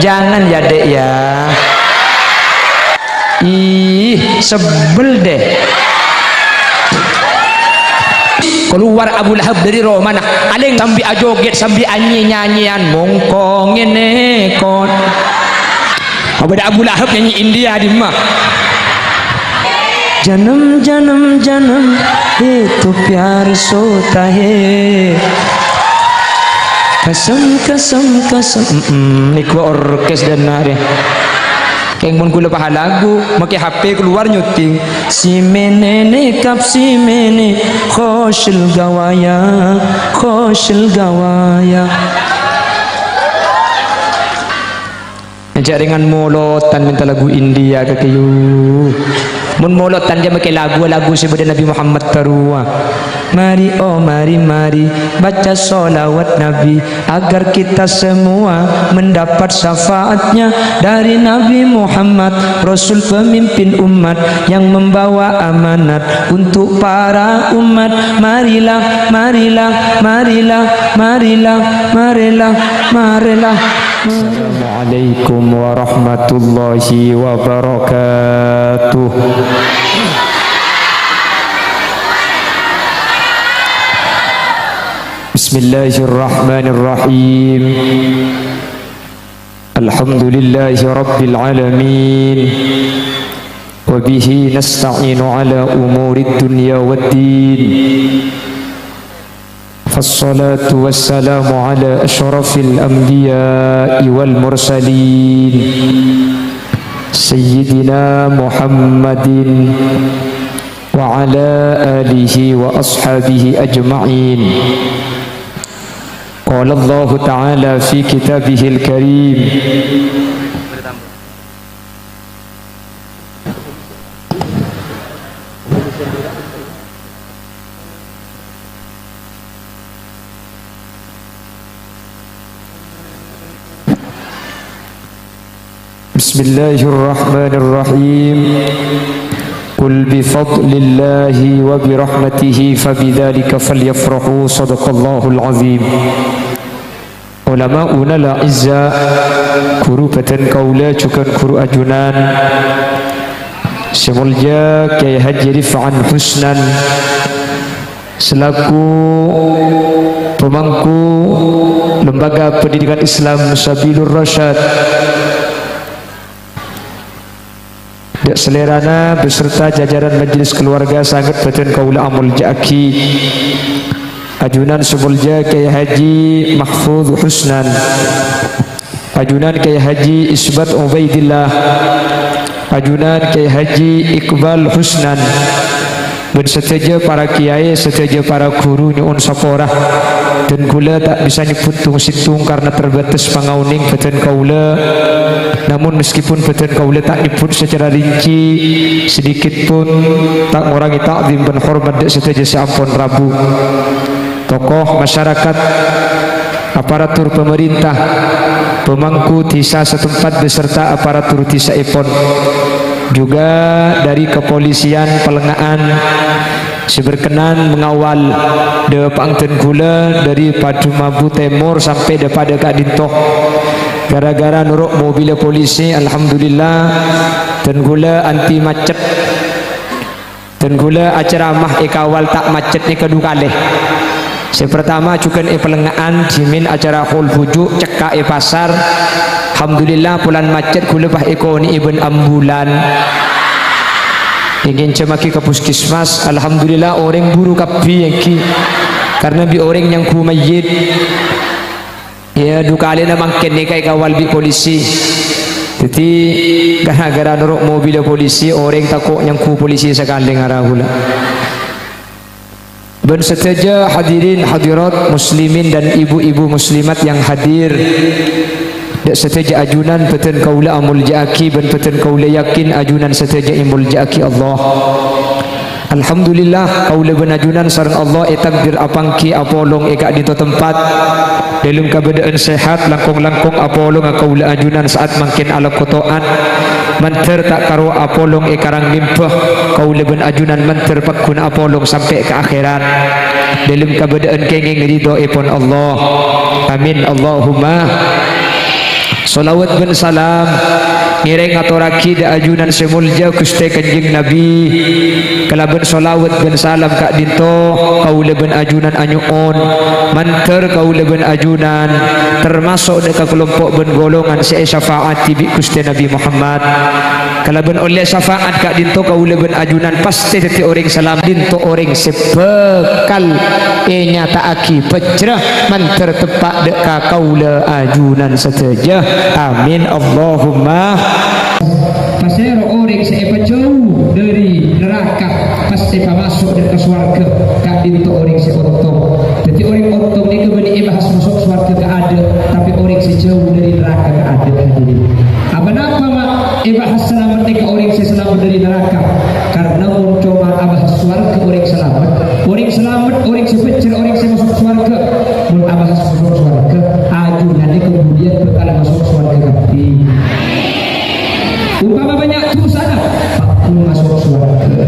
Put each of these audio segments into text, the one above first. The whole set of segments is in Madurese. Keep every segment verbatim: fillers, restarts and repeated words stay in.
Jangan ya, Dek, ya. Ih, sebel deh. Keluar Abu Lahab dari romana, alèng sambi ajoget, sambi anyi-nyanyian, mongko ngene kon. Apa ada Abu Lahab nyanyi India di ma? Janem, janem, janem, itu pyar sota he. Kasem, kasem, kasem. Mm-mm, niku orkes dan nari. Keng mon gula paha lagu, make H P keluar nyuting. Si mene ne kap si mene, khosyil gawaya, khosyil gawaya. Ajak dengan molotan minta lagu India ka kayu. Mun molotan jâ' make lagu-lagu sè bâdâ Nabi Muhammad tarowa. Mari, oh mari, mari, baca sholawat Nabi, agar kita semua mendapat syafaatnya dari Nabi Muhammad, Rasul pemimpin umat yang membawa amanat untuk para umat. Marilah, marilah, marilah, marilah, marilah, marilah. Assalamualaikum warahmatullahi wabarakatuh. Bismillahirrahmanirrahim. Alhamdulillahi rabbil alamin. Wa bihi nasta'inu ala umurid dunya waddin. Fassalatu wassalamu ala asyrafil anbiya'i wal mursalin, Sayyidina Muhammadin wa ala alihi wa ashabihi ajma'in. Qala Allahu ta'ala fi kitabihil karim. Bismillahirrahmanirrahim. Qul bi fadlillahi wa bi rahmatihi fa bidzalika falyafrahu. Shadaqallahul azim. Ulama'unal a'izza, ghuru bhâdhân kaulâ jhughân ghuru ajunan sè molja Kyai Haji Rif'an Husnan selaku pemangku Lembaga Pendidikan Islam Sabilur Rasyad. Dâ' salèrana beserta jajaran majelis keluarga sanget bhâdhân kaulâ amolja'aghi ajunan sè molja Kyai Haji Mahfudz Husnan, ajunan Kyai Haji Isbat Ubaidillah, ajunan Kyai Haji Iqbal Husnan, bân sadhâjâ para kiyaè, sadhâjâ para ghuru nyo'on sapora. Dân kaulâ ta' bisa nyebbhut tong-settong karna terbatas pangaonèng bhâdhân kaulâ. Namun, meskipun bhâdhân kaulâ ta' nyebbhut secara rinci, sedikit pun ta' ngorangè ta'zim bân hormat dâ' sadhâjâ sè ampon rabu. Tokoh masyarakat, aparatur pemerintah, pemangku dhisa setempat beserta aparatur dhisaèpon, juga dari kepolisian Pèlengnga'an sè berkenan mengawal dâpa'eng dân kaulâ dâri Padumambu Tèmor sampè' dâ-, padâ ka'dinto. Gara-gara noro' mobilla polisi, alhamdulillah, dân kaulâ anti macet. Dân kaulâ aceramah èkawal ta' macet nèka du kalè. Sè partama jhughân è Pèlengnga'an, dhimèn acara hol bhuju', cekka' è pasar. Alhamdulillah, polana macet kaulâ pas èkonè'è bân ambulan. Èngènjhâmaghi ka puskesmas, alhamdulillah, orèng buru kabbhi ènggi. Karna bi' orèng nyangghu mayyit. Iyâ, du kalèna mangkèn nèka èkawal bi' polisi. Dhâddhi, gara-gara noro' mobilla polisi, orèng tako' nyangghu polisi sakalè ngara kaulâ. Bân sadhâjâ hadirin hadirat muslimin dan ibu-ibu muslimat yang hadir. Dâ' sadhâjâ ajunan bhâdhân kaulâ amolja'aghi bân bhâdhân kaulâ yakin ajunan sadhâjâ èmolja'aghi Allah. Alhamdulillah, kaulâ bân ajunan sareng Allah ètakdir apangghi apolong è ka'dinto tempat. Dâlem kabâdâ'ân sehat, langkong-langkong apolonga kaulâ ajunan sa'at mangkèn alako to'an. Mandhâr ta' karo apolong è Karang Limba, kaulâ bân ajunan mandhâr pagghun apolong sampè' ka akhèran. Dâlem kabâdâ'ân kèngèng ridhoèpon Allah. Amin, Allahumma. Shalawat bân salam ngèrèng ngatorraghi dâ' ajunan sè molja Ghustè Kanjeng Nabi. Kalabân shalawat bân salam ka'dinto kaulâ bân ajunan anyo'on, mandhâr kaulâ bân ajunan tamaso' dâ' ka kalompo' bân golongan sè èsyafaati bi' Ghustè Nabi Muhammad. Kalabân ollè syafaat ka'dinto kaulâ bân ajunan pastè dhâddhi orèng salam, ka'dinto orèng sè bhâkal ènyata'aghi bhâjrâ mandhâr teppa' dâ' ka kaulâ ajunan sadhâjâ. Amin, Allahumma. Pasèra orèng sè èpajâu dâri naraka, pas èpamaso' dâ' ka sowarghâ, ka'dinto orèng sè ontong. Dhâddhi orèng ontong nèka bânnè èbahas maso' sowarghâ kaadâ', tapè orèng sè jâu dâri naraka kaadâ', hadirin. Aponapa, ma' èbahas salamet nèka orèng sè salamet dâri naraka? Karna mon coma abahas sowarghâ orèng salamet, orèng salamet, orèng sè bhâjrâ, orèng sè maso' sowarghâ. Mon abahas maso' sowarghâ, ajunan nèka budiyân bhâkal maso' sowarghâ kabbhi. Umpama bânnya' dhusana, pagghun maso' sowarghâ.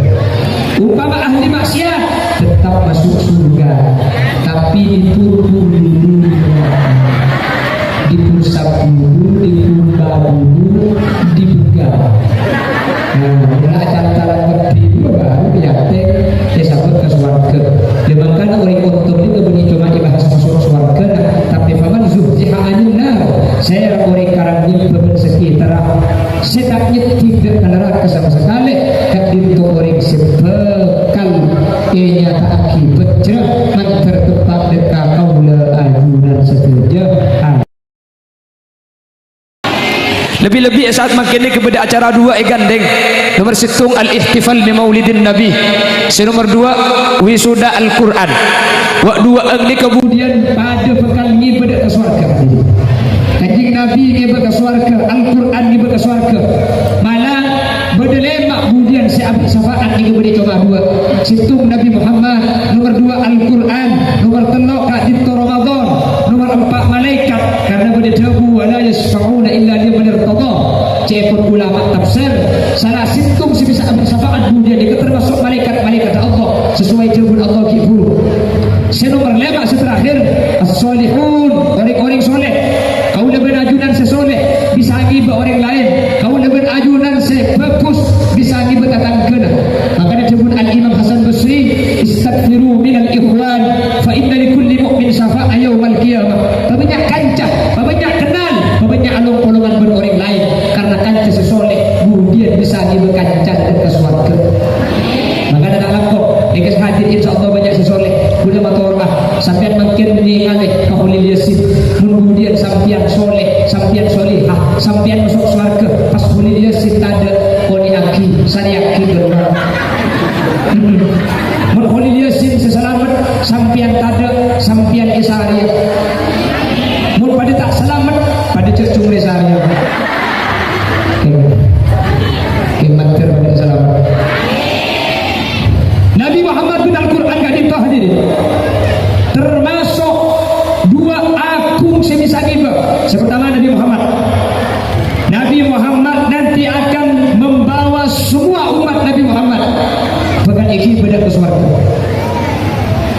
Umpama ahli maksiat, tetap maso' surga. Tapi dipur-pur dulu. Dipur sabulu, dipur babulu, dibegal. Nah, mula acal-acalan ngerti dulu, baru diate, èsabât ka sowarghâ. Lha, mangkana orèng ontong nèka bânnè coma èbahas maso' sowarghâ, nah, tapè faman zuhziha 'anin nar, sèra orèng karang nyèmbâ bân sakètarra, sè ta' nyeddhi dâ' ka naraka sama sakalè, ka'dinto orèng sè bhâkal ènyata'aghi bhâjrâ mandhâr teppa' dâ' ka kaulâ ajunan sadhâjâ. Lebbi-lebbi è sa'at mangkèn nèka bâdâ acara duwâ' èghândhèng. Nomer sèttong, al-ihtifal bi maulidin Nabi. Sè nomer duwâ', wisuda Al-Qur'an. Wâ' duwâ'ân nèka budiyân padâ bhâkal ngibâ dâ' ka sowarghâ. Kanjeng Nabi ngibâ ka sowarghâ, Al-Qur'an ngibâ ka sowarghâ. Mala bâdâ lèma' budiyân sè abâ' syafaat nèka bâdâ coma duwâ'. Sèttong Nabi Muhammad, nomer duwâ' Al-Qur'an, nomer tello' ka'dinto Ramadan, nomer empa' malaèkat, karna bâdâ dhâbu, "Wa la yasyfa'una illa liman irtada." Ca'èpon ulama tafsir, sala sèttong sè bisa abâ' syafaat budiyân nèka tamaso' malaèkat-malaèkat Allah, sesuai dhâbuna Allah ghi' bhuru. Sè nomer lèma' sè terakhir, as-solihun, orèng-orèng soleh. Kaulâ bân ajunan sè soleh bisa ngibâ orèng laèn. Kaulâ bân ajunan sè bhâghus bisa ngibâ tatangghâna. Makana dhâbuna Al-Imam Hasan Basri, "Istaktsiru minal ikhwan, fa inna likulli mu'min syafa'a yaumal qiyamah." Pabânnya' kanca, pabânnya' kennal, pabânnya' along-polongan bân orèng laèn. Karna kanca sè soleh, budiyân bisa ngibâ kancana dâ' ka sowarghâ. Makana ta' langkong, nèka sè hadir insyaallah bânnya' sè soleh. Kaulâ mator, ah, sampèyan mangkèn nèngalè ka Kholil Yasin. Mon budiyân sampèyan soleh, sampèyan solehah, sampèyan maso' sowarghâ, pas Kholil Yasin tadâ', konè'aghi, sarèyaghi ka roma. Mon Kholil Yasin sè salamet, sampèyan tadâ', sampèyan èsarèya. Mon padâ ta' salamet, padâ jhâ' coma èsarèya. Kèng-, kèng mandhâr bân salamet. Nabi Muhammad bân Al-Qur'an ka'dinto, hadirin. Tamaso' duwâ' aghung sè bisa ngibâ. Sè partama Nabi Muhammad. Nabi Muhammad nanti akan membawa semua umat Nabi Muhammad bhâkal èghibâ dâ' ka sowarghâ.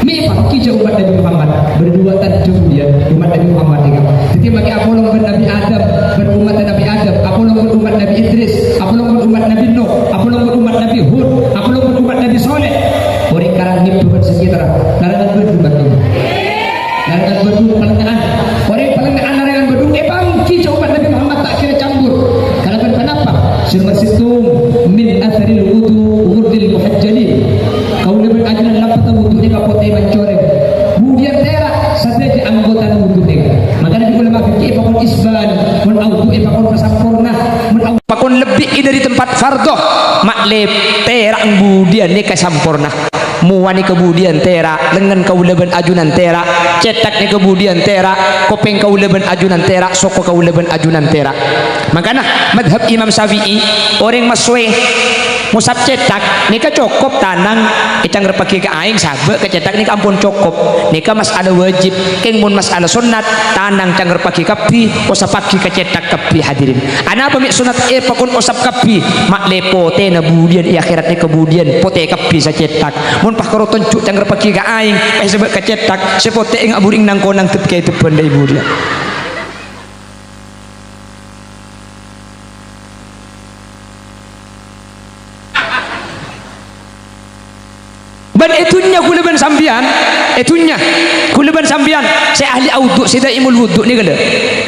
Mè' èpangghi jâ umat Nabi Muhammad, bâdâ duwâ' tandhâ budiyân umat Nabi Muhammad nèka. Dhâddhi mangkè apolong bân Nabi Adam, bân umatta Nabi Adam, apolong bân umat Nabi Idris, apolong bân umat Nabi Nuh, apolong bân umat Nabi Hud, apolong bân umat Nabi Saleh. Orèng karang nèbâ bân sakètarra, larangan bâdhung bâdhung. Larangan bâdhung palèngnga'an. Orèng palèngnga'an larangan bâdhung, èpangghi jâ umat Nabi Muhammad ta' kèra cambur. Kalabân ponapa? Sè nomer sèttong, min atharil wudu ghurril muhajjalin. Kaulâ bân ajunan lapatha wudu nèka potè mancorèng. Budiyân tèra' sadhâjâ anggotana wudu nèka. Makana dhi ulama fikih èpakon isban, mon awudu èpakon pasamporna, mon aw- pakon lebbi dâri tempat fardhu, ma' lè tèra' budiyân nèka samporna. Mowa nèka budiyân tèra', lengngen kaulâ bân ajunan tèra', cèthak nèka budiyân tèra', kopèng kaulâ bân ajunan tèra', soko kaulâ bân ajunan tèra'. Makana madhab Imam Syafi'i, orèng massowè ngosap cèthak nèka cokop tanang ècangrepaghi ka aèng sabâ' ka cèthak nèka ampon cokop. Nèka mas'ala wajib, kèng mon mas'ala sonnat, tanang cangrepaghi kabbhi, osapaghi ka cèthak kabbhi, hadirin. Anapa mè' sonnat èpakon osap kabbhi? Ma' lè potèna budiyân è akhèrat nèka budiyân potè kabbhi sacèthak. Mon pas karo tonju' cangrepaghi ka aèng, pas sabâ' ka cèthak, sè potè ènga' bhuru nang-konang dep-kèdep bân dâ' budiyân. Bân è dhunnya ghulâ bân sampèyan, è dhunnya ghulâ bân sampèyan sè ahli audhu', sè daimul wudhu nèka lho.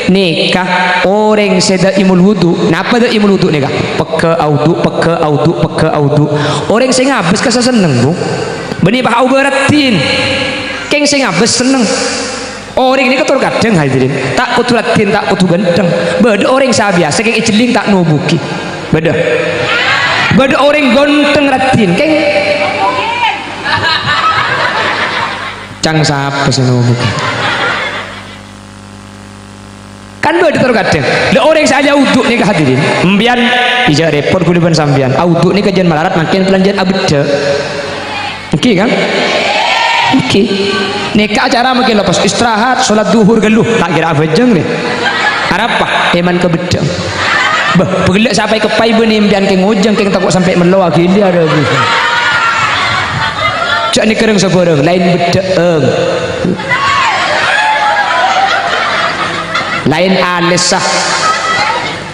Nèka orèng sè daimul wudhu. Napa daimul wudhu nèka? Pegghâ' audhu', pegghâ' audhu', pegghâ' audhu'. Orèng sè ngabâs kassa senneng, Bu. Bânnè pas aobâ raddhin. Kèng sè ngabâs senneng. Orèng nèka tor kadhâng, hadirin. Ta' kodhu raddhin, ta' kodhu ghântheng. Bâdâ orèng sè abiyasa kèng èjhelling ta' nobughi. Bâdâ. Bâdâ orèng ghântheng raddhin, kèng. Ca'na sapa sè nobughi? Kan bâdâ tor kadhâng. Lha orèng sè ahli audhu' nèka, hadirin. Empèyan, iyâ, rèpot ghulâ bân sampèyan. Audhu' nèka jhân malarat, mangkèn palanjhân abeddhâ. Èngghi, kan? Èngghi. Nèka acara mangkèn la pas istirahat, sholat duhur ghâllu. Ta' kèra abhâjâng, rè. Arapa? Èman kabeddhâ. Bâh, pagellâ' sapa èkeppaè bânnè empèyan kèng ngojâng, kèng tako' sampè' mello aghili adâ. Jhâ' nèkèrèng sabhârâng, laèn beddhâ'âng. Laèn alèssa.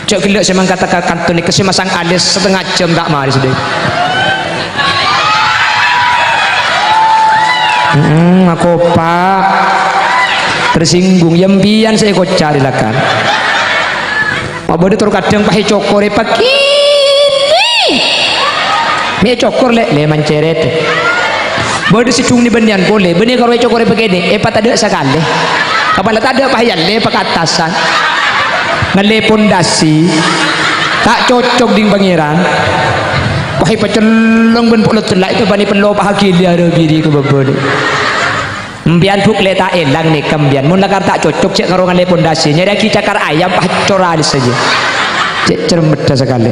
Jhâ' ghellâ' sè mangkata ka kanto nèka sè masang alès satengnga jhâm ta' marè sè dhâ. Hmm, akopa'. Tersinggung, yâ empèyan sè èkoca' rè lakan. Ma' bâdâ tor kadhâng pas ècokorè pakènè. Mè' ècokor, Lè', Lè' mancèrèt. Bâdâ sè dhungnè bânnèyan polè, bânnè karo ècokorè pakènè, èpatadâ' sakalè. Kapala tadâ' pas èyallè pakattasan. Ngallè pondasi. Ta' cocok dhing Pangèran. Wah, èpacellong bân polo cella' ètobânè pello pahaghili arabiri ka bâbâna. Empèyan, Bu', lè' ta' èlang nèka empèyan. Mon lakar ta' cocok, jhâ' karo ngallè pondasi. Nyarèyaghi cakar ayam, pas cor alès sè jâ. Cè' cermeddhâ sakalè.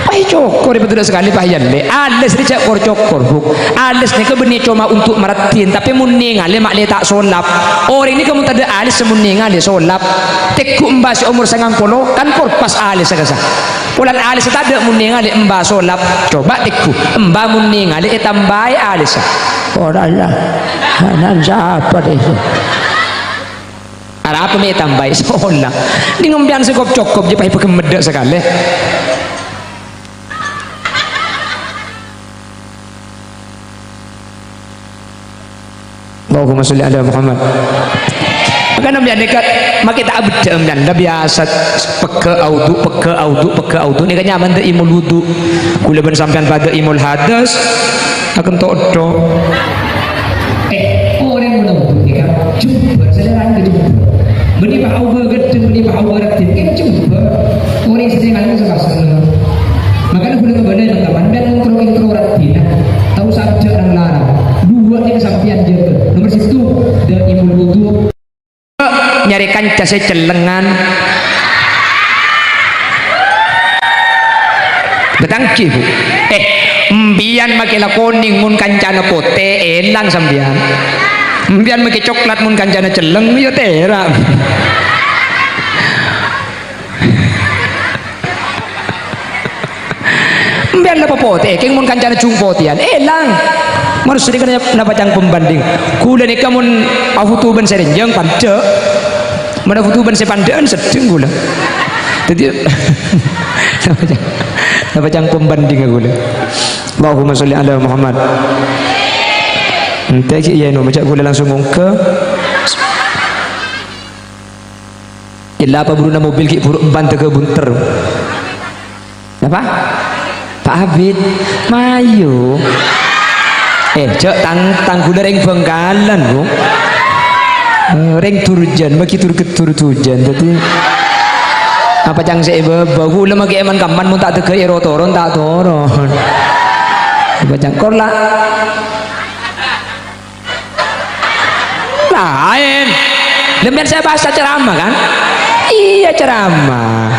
Pas ècokor, èpatadâ' sakalè, pas èyallè. Alès rè jhâ' kor-cokor, Bu'. Alès nèka bânnè coma untuk maraddhin, tapè mon nèngalè ma' lè' ta' solap. Orèng nèka mon tadâ' alès sè mon nèngalè solap. Tèngghu emba sè omor sangang polo, kan kor pas alès kassa. Polana alès tadâ' mon nèngalè emba solap. Coba tèngghu, emba mon nèngalè ètambâi alès. Ora la. Nan sapa desa? Arapa mè' ètambâi solap? Nèng empèyan sè kop-cokop jhâ' pas èpagemmedda' sakalè. Allahumma sholli ala Muhammad. Mangkana empèyan nèka makè ta' abeddhâ empèyan. La biyasa pegghâ' audhu', pegghâ' audhu', pegghâ' audhu'. Nèka nyamana daimul wudhu. Ghulâ bân sampèyan padâ daimul hadas. Akan todho. Eh, orèng mon audhu' nèka jhubbhâr, salerana jhubbhâr. Bânnè pas aobâ ghâddhâng, bânnè pas aobâ raddhin, kèng jhubbhâr. Orèng sè ngalèng sè pas. Mangkana ghulâ ngabâlâ, teman-teman, bân ngongkro-ngongkro raddhinna. Tao sabda nang larang. Dua nèka sampèyan jâgâ. Nomor sèttong, daimul wudhu. Nyarè kanca sè cellengngan. Bâtanggi, Bu. Eh, empèyan makè la konèng, mon kancana potè, èlang sampèyan. Empèyan makè coklat, mon kancana celleng, ya tèra'. Empèyan la papotè, kèng mon kancana jhung potèyan, èlang. Manossa nèka napa ca'na pambhânding? Ghulâ nèka mon afoto bân sè rènjhâng, pandâ'. Mon afoto bân sè pandâ'ân, seddheng ghulâ. Dhâddhi, napa ca'na, napa ca'na pambhânding ghulâ? Allahumma sholli ala Muhammad. Entè' ghi' iyâ, no, maca' ghulâ langsung ongghâ. Ella apa buruna mobil ghi' buru empan tega bunter. Napa? Pak Abid, mayu. Eh, jhâ' tang, tang ghulâ rèng Bangkalan, Bu. Eh, rèng Durjan, bâgi tur-, Durjan. Dhâddhi, apa ca'na sè èbâbâ? Ghulâ makè èman-kaman, mon ta' tega èro-toron, ta' toron. Apa ca'na kor la? Laèn. Lha, empèyan sè bahasa ceramah, kan? Iyâ, ceramah.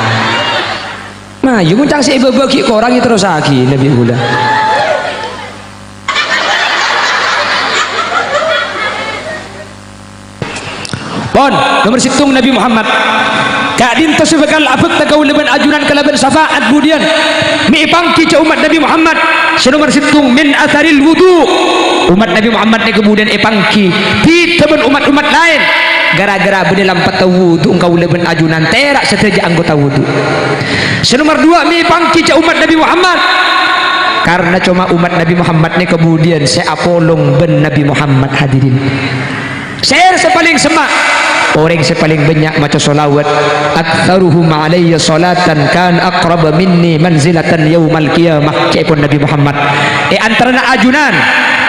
Mayu, mon ca'na sè èbâbâ ghi' korang, èterrossaghi, Nabi ghulâ. Pon, nomor sèttong Nabi Muhammad. Ka'dinto sè bhâkal abhâkta kaulâ bân ajunan kalabân syafaat budiyân. Mè' èpangghi jhâ' ommat Nabi Muhammad. Sè nomor sèttong, min atharil wudu. Ommat Nabi Muhammad nèka budiyân èpangghi bhidhâ bân ommat-ommat laèn. Ghârâ-ghârâ bânnè lampetta wudu kaulâ bân ajunan tèra' sadhâjâ anggota wudu. Sè nomor duwâ', mè' èpangghi jhâ' ommat Nabi Muhammad. Karna coma ommat Nabbhi Muhammad nèka budiyân sè apolong bân Nabbhi Muhammad, hadirin. Sèr sè palèng semma', orèng sè palèng bânnya' maca shalawat. "Aktsaruhum 'alayya shalatan kana aqraba minni manzilatan yaumal qiyamah," ca'èpon Nabbhi Muhammad. È antarana ajunan,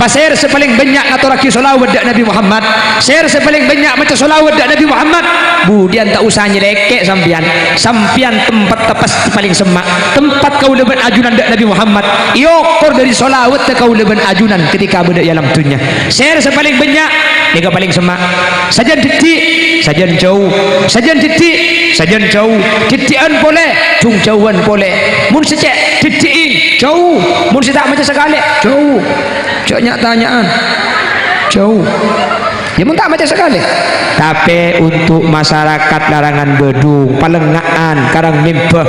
pasèr sè palèng bânnya' ngatorraghi shalawat dâ' Nabbhi Muhammad, sèr sè palèng bânnya' maca shalawat dâ' Nabbhi Muhammad, budiyân ta' osa nyèlèkè' sampèyan. Sampèyan tempatta pastè palèng semma'. Tempat kaulâ bân ajunan dâ' Nabbhi Muhammad èokor dâri shalawatta kaulâ bân ajunan ketika bâdâ è alam dhunnya. Sèr sè palèng bânnya', nèka palèng semma'. Sajân dhiddhi', sajân jhâu. Sajân dhiddhi', sajân jhâu. Dhiddhi'ân polè, jhung-jhâuwân polè. Mon sè cè' dhiddhi'i, jhâu. Mon sè ta' maca sakalè, jhâu. Jhâ' nya'-tanya'an. Jhâu. Yâ, mon ta' maca sakalè. Tapè untuk masyarakat larangan Badung, Palengnga'an, Karangmèmbâ,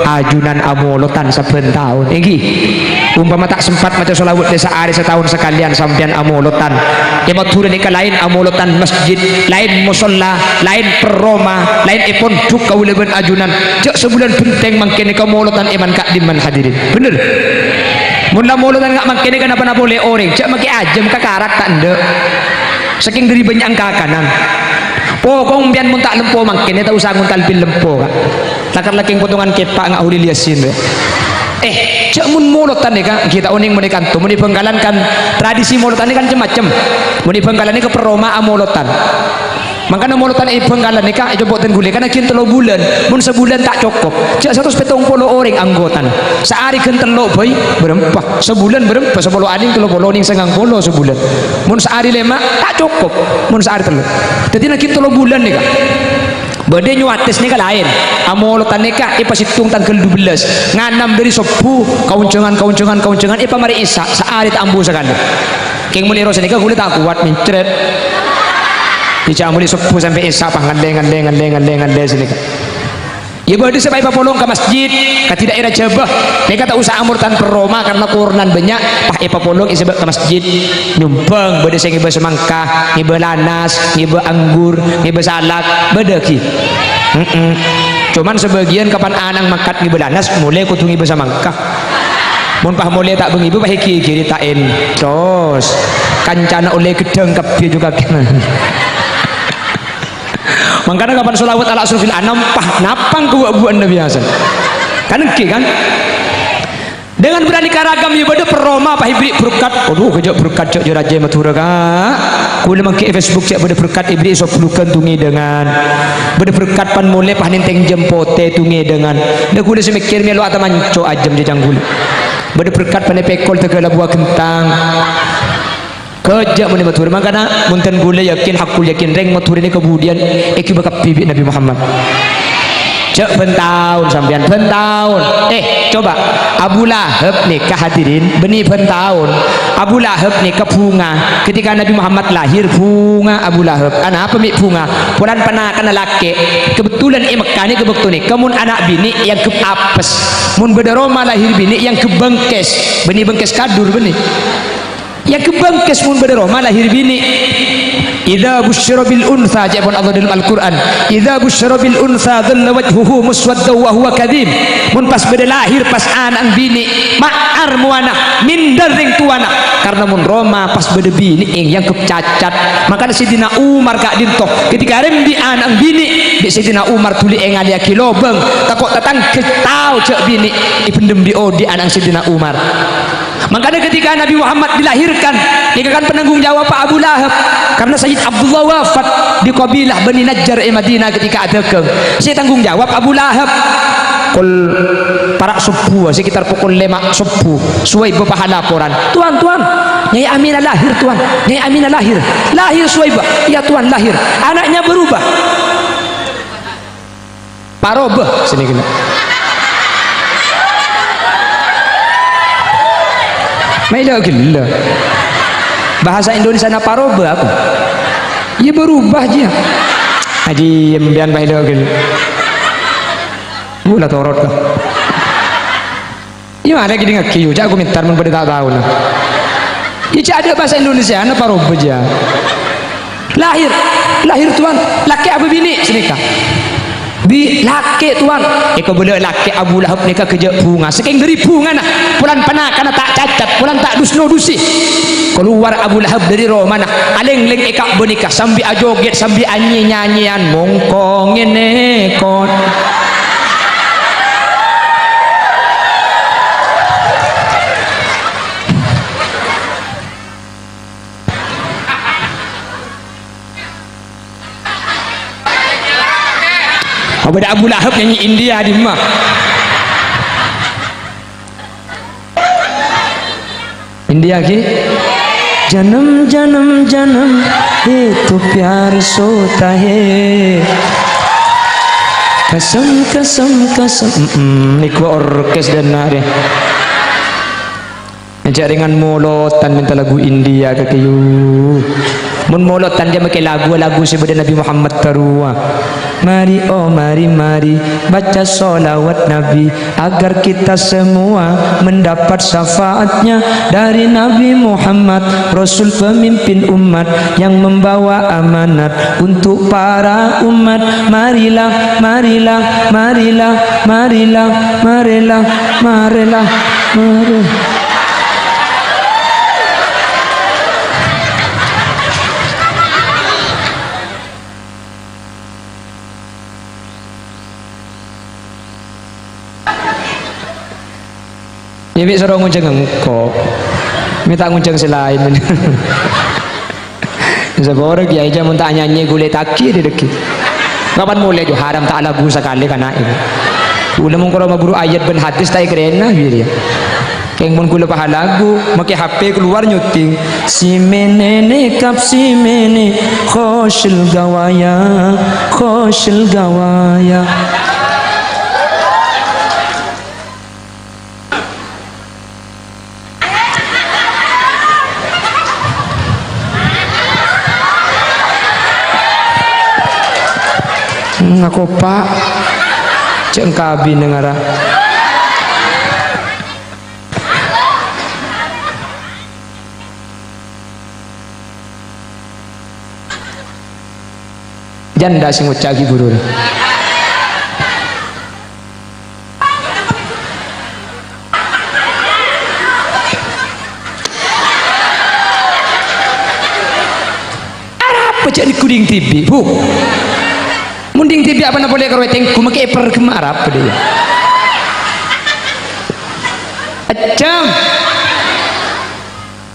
ajunan amolodhân sabbhân taon. Èngghi. Ompama ta' sempat maca shalawat lè saarè sataon sakalèyan sampèyan amolodhân. È Madhurâ nèka laèn amolodhân masjid, laèn mosolla, laèn perroma, laèn è pondhuk kaulâ bân ajunan. Jhâ' sabulân bhenteng mangkèn nèka molodhân è man-ka'dimman, hadirin. Bhender? Mon la molodhân nga' mangkèn nèka napa-napa polè orèng, jhâ' makè ajâm ka karak ta' endâ'. Sakèng dâri bânnya'an kakanan. Pokok sampèyan mon ta' lempo mangkèn, ta' osa ngontal bil lempo, Ka'. Lakar lakèng potongan kèpa' nga' Kholil Yasin, bâ. Eh, jhâ' mon molodhân nèka, ghi' ta' onèng mon è kanto. Mon è Bhângkalan kan tradisi molodhân nèka kan cem-macem. Mon è Bhângkalan nèka perroma amolodhân. Mangkana molodhân è Bhângkalan nèka ècompo' dân ghulâ, kan aghing tello bulân. Mon sabulân ta' cokop, jhâ' satos pèttong polo orèng anggotana. Saarè ghân tello' bhâi, bârâmpa. Sabulân bârâmpa, sapolo aning tello polo, nèng sangang polo sabulân. Mon saarè lèma', ta' cokop. Mon saarè tello'. Dhâddhi, aghing tello bulân nèka. Bâdâ Nyowatis nèka laèn. Amolodhân nèka è pasèttong tangghâl dubellâs. Nganom dâri sobbhu, kaonjhângan, kaonjhângan, kaonjhângan, èpamarè Isya', saarè ta' ambu sakalè. Kèng mon è Rosa nèka ghulâ ta' kowat, mencret. Dâri jhâ' mulai sobbhu sampè' Isya', pas ngallè, ngallè, ngallè, ngallè, ngallè sanèka. Yâ, bâdâ sè pas èpapolong ka masjid, kadhi dâ'ârâ Jhâbâ. Nèka ta' osa amolodhân perroma karna koronan bânnya', pas èpapolong èsabâ' ka masjid. Nyombhâng, bâdâ sè ngèbâ samangka, ngèbâ lanas, ngèbâ anggur, ngèbâ salak, bâdâ ghi. Mm-mm. Coma sabâgiyân kapan ana'na mangkat ngèbâ lanas, molè kodhu ngèbâ samangka. Mon pas molè ta' bâ-ngèbâ, pas èghi-èghi rèta'èn. Terros, kancana ollè ghedhâng kabbhi jhughân. Mangkana kapan sholawat ala asyrafil anam, pas napang ka bu-abu'anna biyasa. Kan èngghi, kan? Dengan beraneka ragam, yâ, bâdâ perroma pas èbèrri' berkat. Aduh, ghâjâ' berkat jhâ' jâ-rajâ Madhurâ, Ka'. Ghulâ mangkè è Facebook jhâ' bâdâ berkat èbèrri' sobbhu lugân tongèdângan. Bâdâ berkat pan molè pas nèntèng jâm potè tongèdângan. Dâ' ghulâ sè mèkkèr mèlo atamanco ajâm jhâjâng ghulâ. Bâdâ berkat pan èpèkol tèghâl abuwâ ghentang. Ghâjâ' mon è Madhurâ, mangkana mon dân ghulâ yakin, haqqul yakin, rèng Madhurâ nèka budiyân èghibâ kabbhi bi' Nabbhi Muhammad. Jhâ' bân taon sampèyan, bân taon. Eh, coba, Abu Lahab nèka, hadirin, bânnè bân taon. Abu Lahab nèka bhunga. Ketika Nabbhi Muhammad lahir, bhunga Abu Lahab. Anapa mè' bhunga? Polana panakanna lakè'. Kebetulan è Mekkah nèka bâkto nèka mon ana' binè' èangghep apes. Mon bâdâ roma lahir binè' èangghep bângkès. Bânnè bângkès kadur, bânnè. Èangghep bângkès mon bâdâ roma lahir binè'. "Idza busyira bil untsa," ca'èpon Allah dalam Al-Qur'an, "Idza busyira bil untsa dhalla wajhuhu muswaddan wa huwa kadzim." Mon pas bâdâ lahir pas ana'na binè', ma'ar mowana, mindher rèng towana. Karna mon roma pas bâdâ binè' èangghep cacat. Mangkana Sayyidina Umar ka'dinto, ketika rèmbi ana'na binè', bi' Sayyidina Umar dhuli èngalèyaghi lobâng, tako' tatangghâ tao jhâ' binè' èbhendhem bi' odi' ana'na Sayyidina Umar. Mangkana ketika Nabbhi Muhammad dilahirkan, nèka kan penanggung jawab Abu Lahab. Karna Sayyid Abdullah wafat di qabilah Bani Najjar è Madinah ketika adhâghâng. Sè tanggung jawab Abu Lahab. Kol para' sobbhu, sekitar pokol lèma' sobbhu, Suwaibah pas laporan. "Tuan, Tuan, Nyai Aminah lahir, Tuan. Nyai Aminah lahir. Lahir Suwaibah." "Iya, Tuan, lahir." Anaknya berubah. Parobâ, sè nèka. Maèlo ghellâ'. Bahasa Indonesiana parobâ apa? Yâ, berubah jiyâ. Ajiyâm sampèyan maèlo ghellâ'. Ghulâ torot, kok. Yâ, marè kèdingngaghi, yâ, jhâ' komentar mon padâ ta' tao, nah. Yâ, jhâ' adâ' bahasa Indonesiana parobâ jiyâ. Lahir, lahir, Tuan. Lakè' apa binè'? Sanèka. Bi' lakè', Towan. Èkabâlâ lakè' Abu Lahab nèka ghâjâ' bhunga. Sakèng dâri bhungana, polana panakana ta' cacat, polana ta' dus-nodusi. Kalowar Abu Lahab dâri romana, alènglèng è Ka'bah nèka, sambi ajogèt, sambi anyè-nyanyèyan, "Mongko ngènè, kon." Apa dâ' Abu Lahab nyanyi India dimma? India ghi? "Janam, janam, janam, ye to pyar sota hai. Kasam, kasam, kasam." Mm-mm, niku orkes dâna' rè. Ngajhâk rèngan molodhân mènta lagu India kakè, yu. Mon molodhân jhâ' makè lagu-lagu sè bâdâ Nabi Muhammad tarowa. Mari, oh mari, mari, baca sholawat Nabi, agar kita semua mendapat syafaatnya dari Nabi Muhammad, Rasul pemimpin umat yang membawa amanat untuk para umat. Marilah, marilah, marilah, marilah, marilah, marilah, marilah. Iyâ, mè' soro ngonjhâng engko'. Mè' ta' ngonjhâng sè laèn. Saporana, Kèyaè, jhâ' mon ta' anyanyè ghulâ tagi dâ-, dâggi'. Kapan molè jhâ' haram ta' lagu sakalè kana'è. Ghulâ mon karo maburu ayat bân hadis ta' èkarèna, iyâ, iyâ. Kèng mon ghulâ pas alagu, makè H P kalowar nyuting. Si mènè nèkab si mènè, khosyal ghâwâyâ, khosyal ghâwâyâ. Ngako, Pa'. Cè' engka abinè ngara. Janda sè ngoca' ghi' buru. Arapa jhâ' nèko ding dhibi', Bu? Mon ding dhibi' apana polè karo tèngghu, makè èperghemma arapa dhiyâ? Ajâm.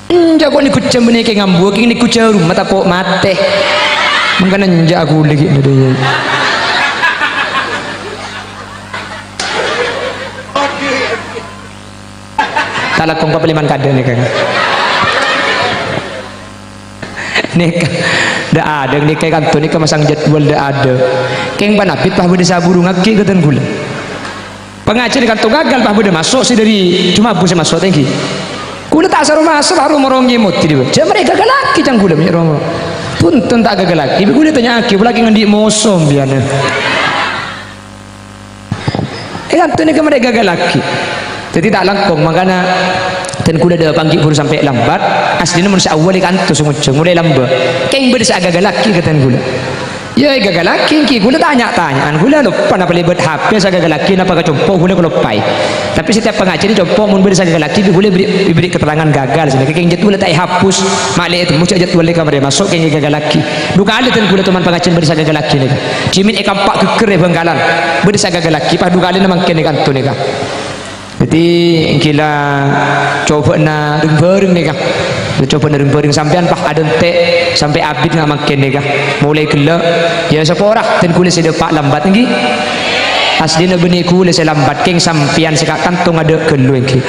Enjâ' kok nèko jhâmbhâna kè ngambuwâ, kèng nèko jhârum, matapo' matè. Mangkana enjâ' aku lagi nado ya. Talakong kapaliman kadâ' nèka. Nèka, dâ' adâ' nèka kanto nèka masang jadwal dâ' adâ'. Kèng panabit pas bâdâ sè aburungngaghi ka dân ghulâ. Pangajhiyân kanto gagal, pas bâdâ maso' sè dâri Jumabbu sè maso' tèngghi. Ghulâ ta' saro maso', pas ro-moro nyèmodi dâ'. Jhâ' marè gagallaghi ca'na ghulâ, mè' ro-moro. Bhunten ta' gagallaghi, ghulâ tanya'aghi, polana kèng andi' moso biyâna. È kanto nèka marè gagallaghi. Dhâddhi ta' langkong, mangkana dân ghulâ dâpa' ghi' buru sampè' lambat, asllina mon sè awwal è kanto sè ngojhâng, molaè lambâ'. Kèng bâdâ sè agagallaghi ka dân ghulâ. Iyâ, ègagallaghi èngghi, ghulâ tanya-tanya'an, ghulâ loppa napa lèbât H P sè agagallaghi napa ka compo' ghulâ kaloppaè. Tapè setiap pangajhiyân compo' mon bâdâ sè agagallaghi, bi' ghulâ èbèrri', èbèrri' keterangan gagal, sè nèka kèng jadwal ta' èhapus, ma' lè ètemmo jâ' jadwal nèka marè maso' kèng ègagallaghi. Dhu kalè dân ghulâ toman pangajhiyân bâdâ sè agagallaghi nèka. Dhimèn è Kampak Ghegghèr è Bhângkalan, bâdâ sè agagallaghi, pas dhu kalèna mangkèn è kanto nèka. Dhâddhi, èngghi la cobâ'na rèng-bhâreng nèka. Cobâ'na rèng-bhâreng sampèyan, pas adhânte' sampè' abit nga' mangkèn nèka. Molaè ghellâ', iyâ sapora, dân ghulâ sè dâpa' lambat èngghi. Asllina bânnè ghulâ sè lambat, kèng sampèyan sè ka' kanto ngadâ' ghâllu èngghi.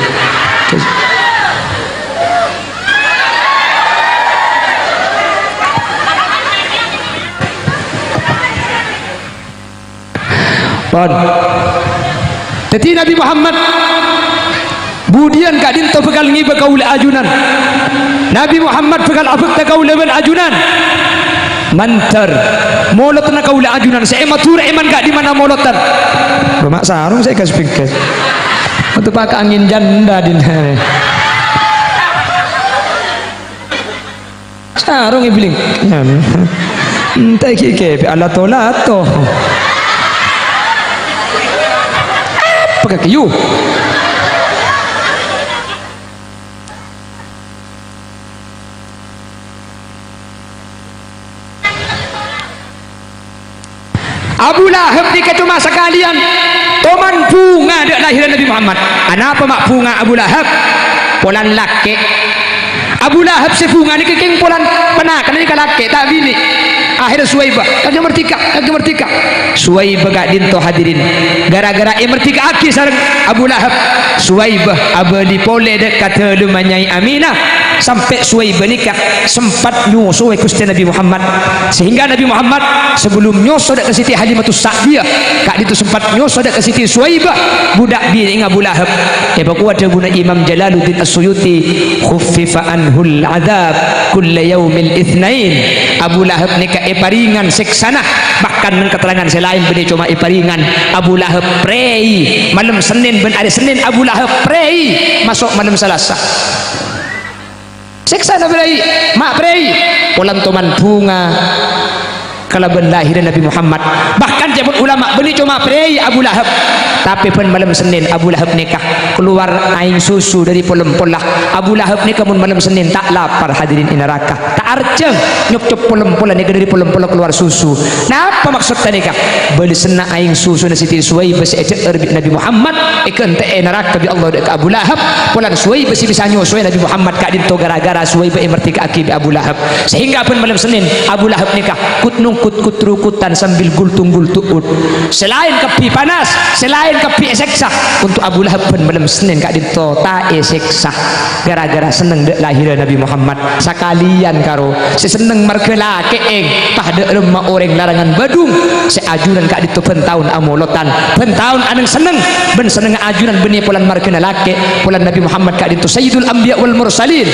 Pon. Dhâddhi Nabi Muhammad budiyân ka'dinto bhâkal ngèbâ kaulâ ajunan. Nabi Muhammad bhâkal abhâkta kaulâ bân ajunan. Mandhâr molodhânna kaulâ ajunan sè è Madhurâ, è man ka'dhimmana molodhân? Bâ' ma' sarong sè èkas-bingkas. Ateppa' ka angèn janda dinna. Sarong èbling. Enta' ghi' kèpè' alato-lato. Pagagiyâ. Abu Lahab nèka coma sakalèyan toman bhunga dâ' lahèrra Nabbhi Muhammad. Anapa ma' bhunga Abu Lahab? Polana lakè'. Abu Lahab sè bhunga nèka kèng polana ponakanna nèka lakè', ta' binè'. Akhèrra Suwaibah, "Kakè merdeka, kakè merdeka." Suwaibah ka'dinto, hadirin. Gara-gara èmerdeka'aghi sareng Abu Lahab, Suwaibah abâli polè dâ' ka dâlemma Nyai Aminah. Sampè' Suwaibah nèka sempat nyosoè Ghustè Nabbhi Muhammad. Sehingga Nabbhi Muhammad sebelum nyoso dâ' ka Siti Halimatus Sa'diyah, ka'dinto sempat nyoso dâ' ka Siti Suwaibah, bhudak binè'na Abu Lahab. Èpakowa dhâbuna Imam Jalaluddin As-Suyuti, "Khuffifa anhul adzab kulla yaumil itsnain." Abu Lahab nèka èparèngan sèksana, bahkan neng keterangan sè laèn bânnè coma èparèngan. Abu Lahab prèi malem Sennèn bân arè Sennèn, Abu Lahab prèi maso' malem Salasa. Sèksana prèi, ma' prèi. Polana toman bhunga kalabân lahèrra Nabbhi Muhammad. Bahkan ca'èpon ulama, bânnè coma prèi Abu Lahab. Tapè bân malem Sennèn Abu Lahab nèka kalowar aèng susu dâri polem-pola. Abu Lahab nèka mon malem Sennèn ta' lapar, hadirin, è naraka. Ta' arjhâng, nyopcop polem-pola nèka dâri polem-pola kalowar susu. Napa maksodda nèka? Bâlessanna aèng susuna Siti Suwaibah sè èdhâ'âr bi' Nabbhi Muhammad, èghântè'è naraka bi' Allah dâ' ka Abu Lahab. Polana Suwaibah sè bisa nyosoè Nabbhi Muhammad ka'dinto gara-gara Suwaibah èmerdeka'aghi bi' Abu Lahab. Sehingga bân malem Sennèn, Abu Lahab nèka kut-nongkut kut-rukutan sambil gultung-gultu'ut. Sè laèn kabbhi panas, sè laèn kabbhi èsèksa. Onto' Abu Lahab bân malem Sennèn ka'dinto ta' èsèksa. Gara-gara senneng dâ' lahèrra Nabbhi Muhammad. Sakalèyan karo sè senneng marghâ lakè'è, pas dâ' remma orèng larangan Badung, sè ajunan ka'dinto bân taon amolotan, bân taon anèng senneng, bân sennengnga ajunan bânnè polana marghâna lakè', polana Nabbhi Muhammad ka'dinto Sayyidul Anbiya wal Mursalin,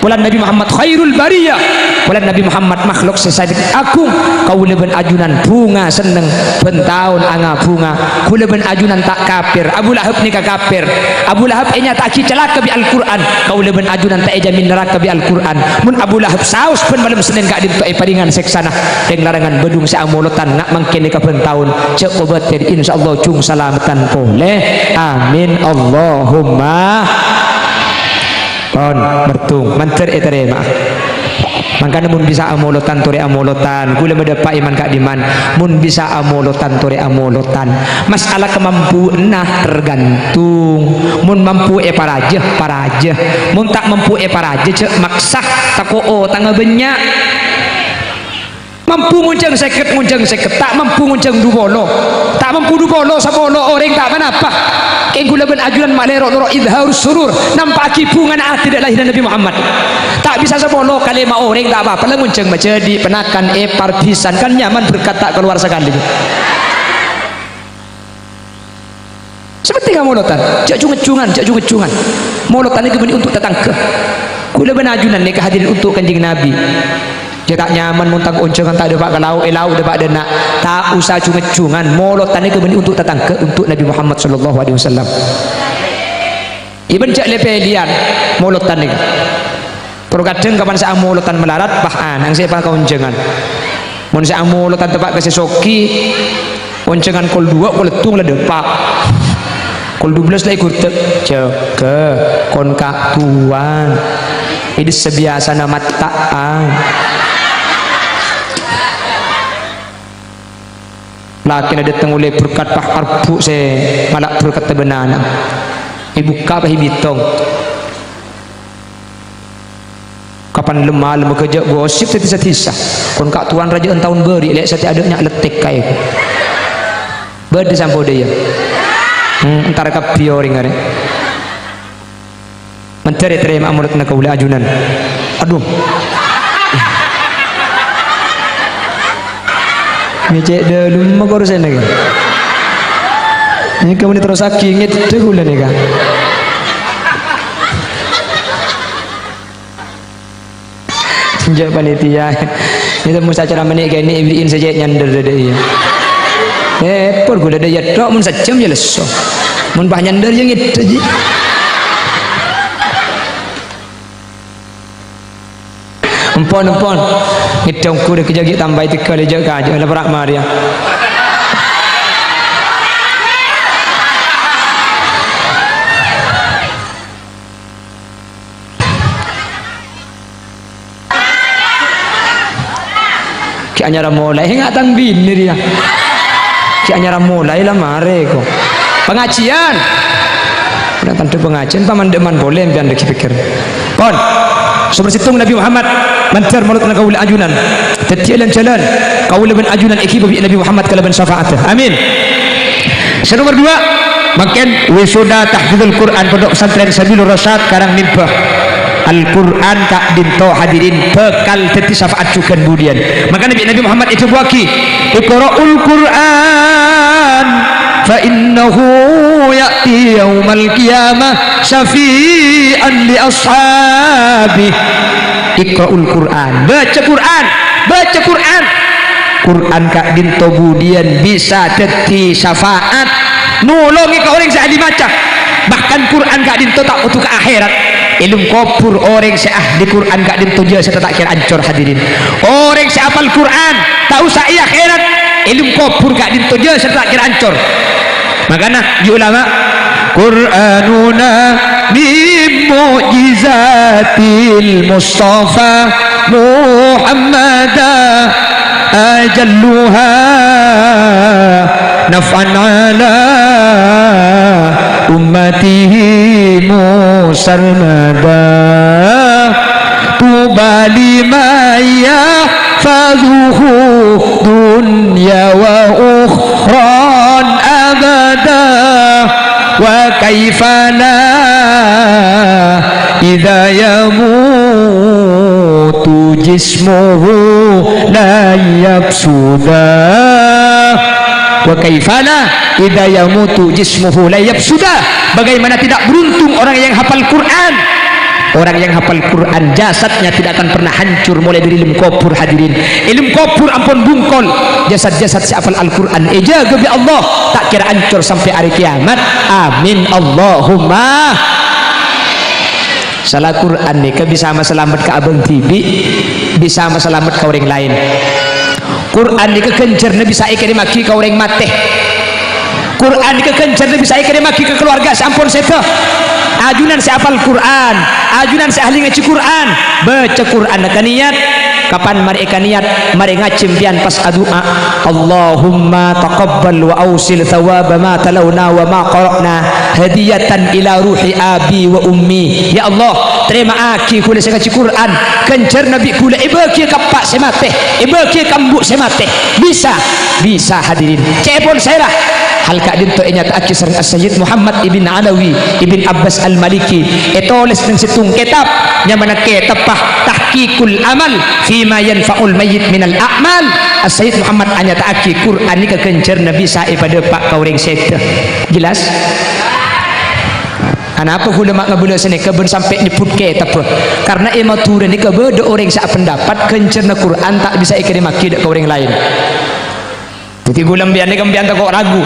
polana Nabbhi Muhammad khairul bariyah, polana Nabbhi Muhammad makhluk sè sanèka agung. Kaulâ bân ajunan bhunga senneng, bân taon angabhunga. Kaulâ bân ajunan ta' kafir. Abu Lahab nèka kafir. Abu Lahab ènyata'aghi calaka bi' Al-Qur'an. Kaulâ bân ajunan ta' èjamin naraka bi' Al-Qur'an. Mon Abu Lahab saos bân malem Sennèn ka'dinto èparèngan sèksana, rèng larangan Badung sè amolotan nga' mangkèn nèka bân taon, jhâ' kobâtèr, insyaallah jhung salameddhân polè. Amin, Allahumma. Pon, merdung, mandhâr ètarèma'a. Mangkana mon bisa amolotan, torè amolotan. Kaulâ madâpa' è man ka'dimman. Mon bisa amolotan, torè amolotan. Masalah kamampuanna tergantung. Mon mampu èparajâ, parajâ. Mon ta' mampu èparajâ, jhâ' maksa. Tako' otangnga bânnya'. Mampu ngonjhâng sèket, ngonjhâng sèket. Ta' mampu ngonjhâng dupolo. Ta' mampu dupolo, sapolo orèng ta' ponapa. Kèng kaulâ bân ajunan malè ro'-noro' idharus surur, nampa'aghi bhungana atè dâ' lahèrra Nabbhi Muhammad. Ta' bisa sapolo, kalèma orèng ta' apa-apa, la ngonjhâng majhâdi', ponakan, èpar, bhisan, kan nyaman berkat ta' kalowar sakalè. Sè pentèng amolotan, jhâ' jung-ngejjungan, jhâ' jung-ngejjungan. Molotan nèka bânnè untuk tatangghâ. Kaulâ bân ajunan nèka hadirin untuk Kanjeng Nabi. Jhâ' ta' nyaman mon tang onjhângan ta' dâpa' ka lao', è lao' dâpa' dâ' enna'. Ta' osa jung-ngejjungan. Molotan nèka bânnè untuk tatangghâ, untuk Nabi Muhammad sallallahu alaihi wasallam. Iyâ bân jhâ' lè-pèlèyan molotan nèka. Terkadang kapan sè amolotan malarat, bah, ana'na sè èpakaonjhângan. Mon sè amolotan teppa' ka sè soghi, onjhângan kol duwâ', kol sèttong la dâpa'. Kol dubellâs la èghurdhâk. Jâgâ, kon ka'duwân. È dissa' biyasana matta'an. Lakèna dâteng ollè berkat, pas arbhu' sè ngala' berkat bân ana'. Èbukka' pas èbitong. Kapan lem-malem ghâjâ' gosip sè dissa-dissa. Kon ka'duwân rajâ'ân taon bâri' lè' satèya adâ' nya' lettik kaè. Bâdâ sampo dâ' iyâ. Hmm, entar kabbhi orèng arè. Mandhâr ètarèma'a molodhâ kaulâ ajunan. Adhu. Ngècè' dâlem kor sènè. Nèka mènè terrossaghi ngèddhâ kaulâ nèka. Jhâ' panitia. Nèka mon acara mènè kènè' èbâri'in sè cè' nyandher dâ' iyâ. Eh, por ghulâ dâ' iyâ tok mon sajjhâm yâ lesso. Mon pas nyandher yâ ngèddhâ jiyâ. Empon, empon. Ngèddhâ ongghu rè kèjhâ' ghi' tambâi tèghâl jhâ' kajâ' la pèra' marèya. Anyara molaè, enga' tang binè rèya. Ghi' anyara molaè la marè ko. Pangajiân. Udah tandhâ pangajiân, pamandhâman polè empèyan lagi pikir. Pon. Sè nomer sèttong Nabi Muhammad mandhâr molaèna kaulâ ajunan. Dhâddhi lan-jhâlân kaulâ bân ajunan èghibâ bi' Nabi Muhammad kalabân syafa'atta. Amin. Sè nomer dua, mangkèn wisuda tahfidzul Qur'an Pondok Pesantren Sabilur Rasyad Karang Mimbah. Al-Qur'an ka'dinto hadirin bhâkal dhâddhi syafa'at jhughân budiyân. Mangkana bi' Nabi Muhammad èdhâbuwâghi, "Iqra'ul Qur'an fa innahu ya'ti yaumal qiyamah syafi'an li ashabi." Iqra'ul Qur'an, baca Qur'an, baca Qur'an. Qur'an ka'dinto budiyân bisa dhâddhi syafa'at, nolongè ka orèng sè ahli maca. Bahkan Qur'an ka'dinto ta' kodhu ka akhèrat. È alam kobhur orèng sè ahli Qur'an ka'dinto jasadda ta' kèra ancor, hadirin. Orèng sè apal Qur'an, ta' osa è akhèrat. È alam kobhur ka'dinto jasadda ta' kèra ancor. Mangkana, ghi' ulama, "Qur'anuna min mu'jizatil Mustafa Muhammada ajalluha naf'an ala ummatihi musarmada. Tuba liman yahfazuhu dunya wa ukhran abada. Wa kaifa la idza yamutu jismuhu la yafsuda." Wa kaifa la idza yamutu jismuhu la yafsuda. Bagaimana tidak beruntung orang yang hafal Quran. Orang yang hafal Quran, jasadnya tidak akan pernah hancur mulai dari alam kobhur, hadirin. È alam kobhur ampon bungkol. Jasad-jasad sè hafal Al-Qur'an èjâgâ bi' Allah, ta' kèra ancor sampè' arè kèyamat. Amin, Allahumma. Sala Qur'an nèka bisa masalamet ka abâ' dhibi', bisa masalamet ka orèng laèn. Qur'an nèka ghânjhârânna bisa èkèrèmmaghi ka orèng matè. Qur'an nèka ghânjhârânna bisa èkèrèmmaghi ka kalowarga sè ampon sèdhâ. Ajunan sè apal Qur'an, ajunan sè ahli ngajhi Qur'an, baca Qur'an ka niyat. Kapan marè èkaniyat? Marè ngajhi empèyan pas adu'a, "Allahumma taqabbal wa ausil thawaba ma talauna wa ma qara'na hadiyatan ila ruhi abi wa ummi." Ya Allah, tarèma'aghi ghulâ sè ngajhi Qur'an, ghânjhârânna bi' ghulâ èbâghiyâ ka eppa' sè matè, èbâghiyâ ka embu' sè matè. Bisa, bisa, hadirin. Ca'èpon sèra. Hal ka'dinto ènyata'aghi sareng As-Sayyid Muhammad ibn Alawi ibn Abbas Al-Maliki, ètolès neng sèttong kètab, nyamana kètab Tahqiqul Amal Fima Yanfa'ul Mayyit Minal A'mal. As-Sayyid Muhammad anyata'aghi Qur'an nèka ghânjhârânna bisa èpadâpa' ka orèng sèdhâ. Jelas? Anapa ghulâ ma' ngabâlâ sanèka bân sampè' nyebbhut kètabbhâ? Karna è Madhurâ nèka bâdâ orèng sè apendapat ghânjhârânna Qur'an ta' bisa èkèrèmmaghi dâ' ka orèng laèn. Dhâddhi ghulâ empèyan nèka empèyan tako' ragu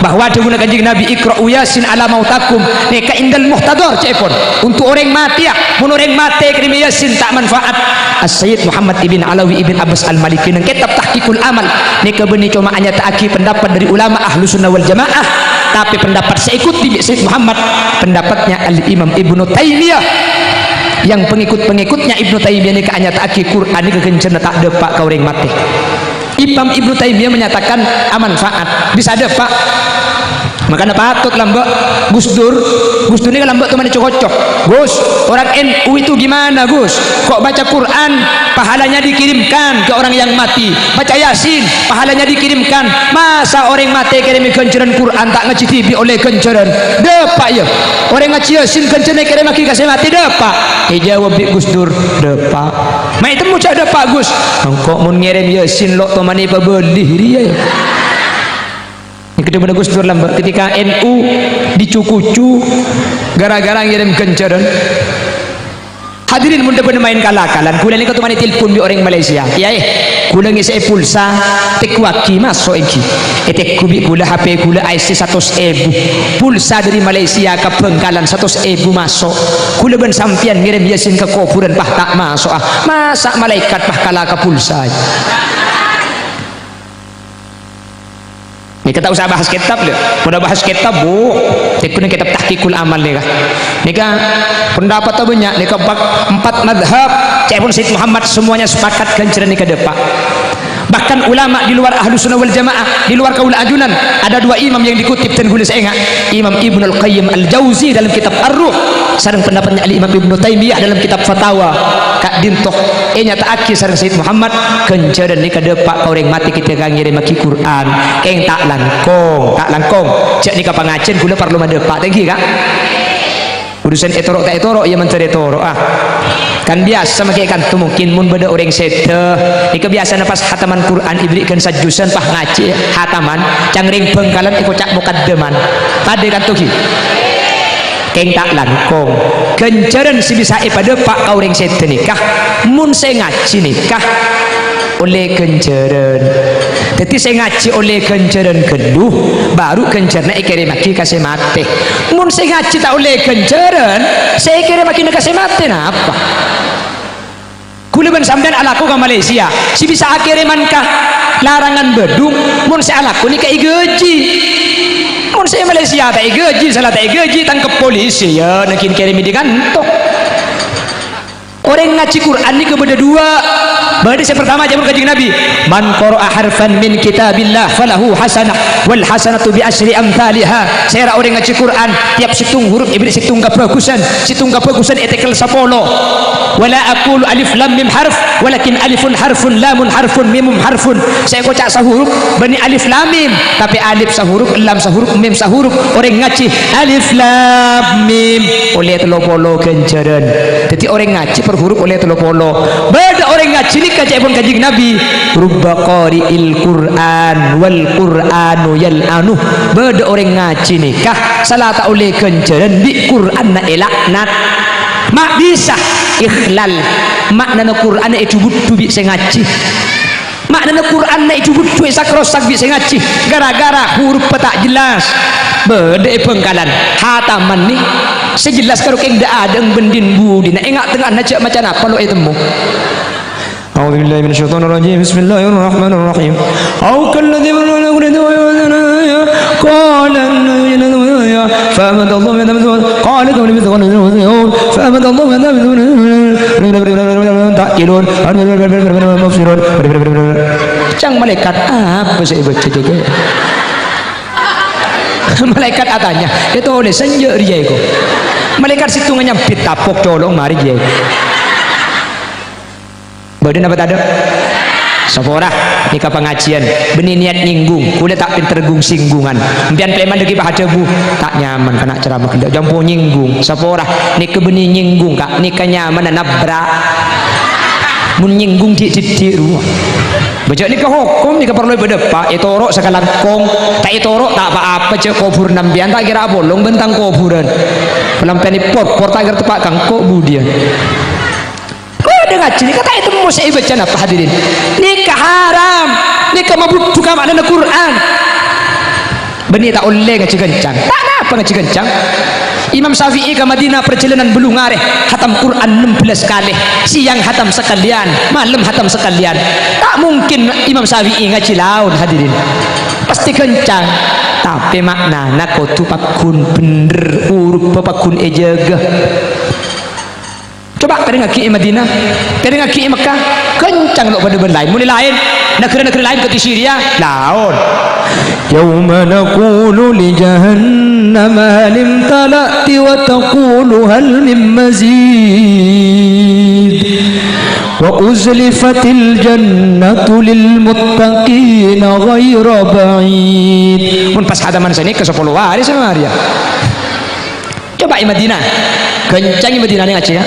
bahwa dhâbuna Kanjeng Nabi, "Iqra'u Yasin ala mautakum," nèka indal muhtadhar ca'èpon. Untuk orèng matèya, mon orèng matè èkèrèmmè Yasin ta' manfaat. As-Sayyid Muhammad ibn Alawi ibn Abbas Al-Maliki neng kètab Tahqiqul Amal nèka bânnè coma anyata'aghi pendapat dâri ulama Ahlussunnah wal Jamaah, tapè pendapat sè èkodi bi' Sayyid Muhammad, pendapatnya Al-Imam Ibnu Taimiyah. Yang pengikut-pengikutnya Ibnu Taimiyah nèka anyata'aghi Qur'an nèka ghânjhârânna ta' dâpa' ka orèng matè. Imam Ibnu Taimiyah menyatakan amanfaat, bisa dâpa'. Makana patot lambâ' Gus Dur. Gus Dur nèka lambâ' tomanè co-ngoco. "Gus, orang N U itu gimana, Gus? Kok baca Quran pahalanya dikirimkan ke orang yang mati? Baca Yasin pahalanya dikirimkan. Masa orèng matè èkèrèmmè ghânjhârân Quran, ta' ngajhi dhibi' ollè ghânjhârân?" Dâpa', yâ. Orèng ngajhi Yasin ghânjhârânna èkèrèmmaghi ka sè matè, dâpa'. Èjâwâb bi' Gus Dur, "Dâpa'." "Ma' ètemmo jhâ' dâpa', Gus?" "Engko' mon ngèrèm Yasin lo' tomanè pabâli rèya, yâ." Nèka dhâbuna Gus Dur lambâ' ketika N U dicu-kucu gara-gara ngèrèm ghânjhârân. Hadirin, mon dhâbuna maèn kal-akalan, ghulâ nèka tomanè telpon bi' orèng Malaysia. "Kèyaè, ghulâ ngèssè'è pulsa, tegghuwâghi maso' èngghi." Ètegghu bi' ghulâ H P ghulâ A S C satos èbu. Pulsa dâri Malaysia ka Bhângkalan satos èbu maso'. Ghulâ bân sampèyan ngèrèm Yasin ka kobhurân, pas ta' maso'a. Masa' malaèkat pas kala ka pulsa? Nèka ta' osa bahas kètab, lho. Mon bahas kètab, Bu, tèkun kètab Tahqiqul Amal nèka. Nèka pendapat bânnya', nèka empat, empat madhab. Ca'èpon Sayyid Muhammad, semuanya sepakat ghânjhârân nèka dâpa'. Bahkan ulama di luar Ahlus Sunnah wal Jamaah, di luar kaulâ ajunan, ada dua imam yang dikutip dan ghulâ sè enga'. Imam Ibnul Qayyim Al-Jauzi dalam kitab Ar-Ruh, sareng pendapatnya Al-Imam Ibnu Taimiyah dalam kitab Fatawa. Ka'dinto ènyata'aghi sareng Sayyid Muhammad, ghânjhârân nèka dâpa' ka orèng matè ketika ngèrèmmaghi Qur'an. Kèng ta' langkong, ta' langkong. Jhâ' nèka pangajiyân ghulâ parlo madâpa', ta' ènggi, Ka'? Urusan ètoro' ta' ètoro', ya mandhâr ètoro'a. Kan biyasa makè kanto mungkin mon bâdâ orèng sèdhâ, nèka biyasana pas hataman Qur'an èberri' ghân sajjhusan pas ngajhi hataman, can rèng Bhângkalan èkoca' mokaddaman. Padâ kanto ghi. Kèng ta' langkong. Ghânjhârân sè bisa èpadâpa' ka orèng sèdhâ nèka, mon sè ngajhi nèka ollè ghânjhârân. Dhâddhi sè ngajhi ollè ghânjhârân ghâllu, bhuru ghânjhârânna èkèrèmmaghi ka sè matè. Mon sè ngajhi ta' ollè ghânjhârân, sè èkèrèmmaghi nèka sè matè napa? Ghulâ bân sampèyan alako ka Malaysia, sè bisa akèrèman ka larangan Badung, mon sè alako nèka èghâji. Mon sè Malaysia ta' èghâji, sala ta' èghâji, tangkep polisi, ya, naghin kèrèmè dâ' kanto. Orèng ngajhi Qur'an nèka bâdâ duwâ'. Bâdâ sè partama, jhâ' mon Kanjeng Nabi, "Man qara'a harfan min kitabillah falahu hasanah, wal hasanatu bi asyri amthaliha." Sèra orèng ngajhi Qur'an, tiap sèttong huruf èberri' sèttong kabhâghusân, sèttong kabhâghusân ètèkel sapolo. "Wa la aqulu alif lam mim harf, walakin alifun harfun, lamun harfun, mimum harfun." Sè èkoca' sahurup, bânnè alif lam mim, tapè alif sahurup, lam sahurup, mim sahurup. Orèng ngajhi alif lam mim, ollè tello polo ghânjhârân. Dhâddhi orèng ngajhi per huruf ollè tello polo. Bâdâ orèng ngajhi nèka ca'èpon Kanjeng Nabi, "Rubba qari'il Qur'an wal Qur'anu yal'anuh." Bâdâ orèng ngajhi nèka sala ta' ollè ghânjhârân bi' Qur'anna èlaknat. Ma' bisa ikhlal, ma'nana Qur'anna èdhu-budhu bi' sè ngajhi. Ma'nana Qur'anna èdhu-budhu èsak-rosak bi' sè ngajhi, gara-gara huruffa ta' jelas. Bâdâ è Bhângkalan, hataman nè, sè jelas karo kèng dâ'-adâ'ân bân din-budina, ènga' tengnga'na jhâ' maca napa lo' ètemmo. أعوذ بالله من الشيطان الرجيم. بسم الله الرحمن الرحيم. أو كالذي مر على قرية وهي خاوية على عرشها قال أنا يحيي الله بعد موتها فأماته الله مائة عام ثم قال كم لبثت قال لبثت يوما فأماته الله مائة عام ثم تأكلون مبصرون. Can malaèkat, apa sè èbâca jâgâ? Malaèkat atanya, "Ètolèsan jâ' rèya èko?" Malaèkat sèttongnga nyambit tapok colong marè jâ' èko. Bâdâ napa tadâ'? Sapora, nèka pangajiyân. Bânnè niyat nyènggung, kaulâ ta' pènter gung-sènggungan. Sampèyan preman dhâggi' pas adhâbu, ta' nyaman kana' ceramah ghellâ', jhâ' mon nyènggung. Sapora, nèka bânnè nyènggung, Ka', nèka nyamana nabrak. Mon nyènggung dhi'-dhiddhi' rowa. Bâjâ nèka hokom, nèka parlo èpadâpa', ètoro' sakalangkong, ta' ètoro' ta' pa-apa, jhâ' kobhurânna sampèyan ta' kèra apolong bân tang kobhurân. Palampèyan èpor-por ta' kèra teppa' ka engko' budiyân. Bâdâ ngajhi nèka ta' ètemmo sè èbâca napa, hadirin. Nèka haram. Nèka mabudhu ka ma'nana Qur'an. Bânnè ta' ollè ngajhi kencang. Ta' napa ngajhi kencang. Imam Syafi'i ka Madinah parjhâlânan bâllung arè, hatam Qur'an ennem belas kalè. Sèyang hatam sakalèyan, malem hatam sakalèyan. Ta' mungkin Imam Syafi'i ngajhi laon, hadirin. Pastè kencang. Tapè ma'nana kodhu pagghun bhendher, urup pagghun èjâgâ. Coba' pèrèngaghi è Madinah, pèrèngaghi è Mekkah, kencang lo' padâ bân laèn. Mon è laèn, naghârâ-naghârâ laèn kadhi Syria, laon. يوم نقول لجهنم هل امتلأت وتقول هل من مزيد وأزلفت الجنة للمتقين غير بعيد. Mon pas hataman sanèka sapolo arè samarèya. Coba' è Madinah. Kencang è Madinah nè ngajhi, ya.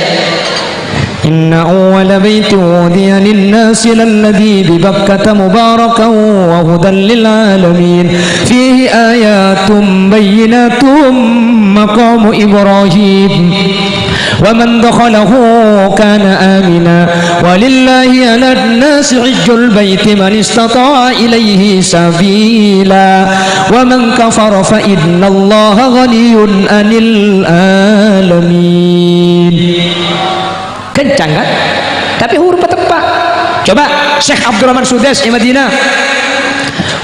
إن أول بيت وضع للناس للذي ببكة مباركا وهدى للعالمين فيه آيات بينات مقام إبراهيم ومن دخله كان آمنا ولله على الناس حج البيت من استطاع إليه سبيلا ومن كفر فإن الله غني عن العالمين. Kencang, kan? Tapè huruf teppa'. Coba' Syekh Abdurrahman Sudes è Madinah.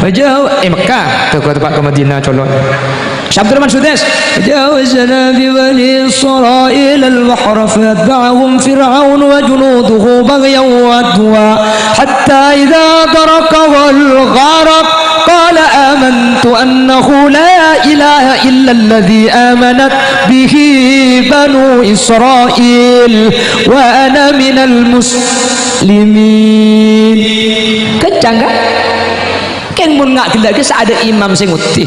Wajah è Mekkah, teppa' ka Madinah, colok. Syekh Abdurrahman Sudais. جاوزنا ببني إسرائيل البحر فأتبعهم فرعون وجنوده بغيا وعدوا حتى إذا أدركه الغرق قال آمنت أنه لا إله إلا الذي آمنت به بنو إسرائيل وأنا من المسلمين. Kencang, kan? Kèng mon nga' ghellâ' ghi' sè adâ' imam sè ngoddhi.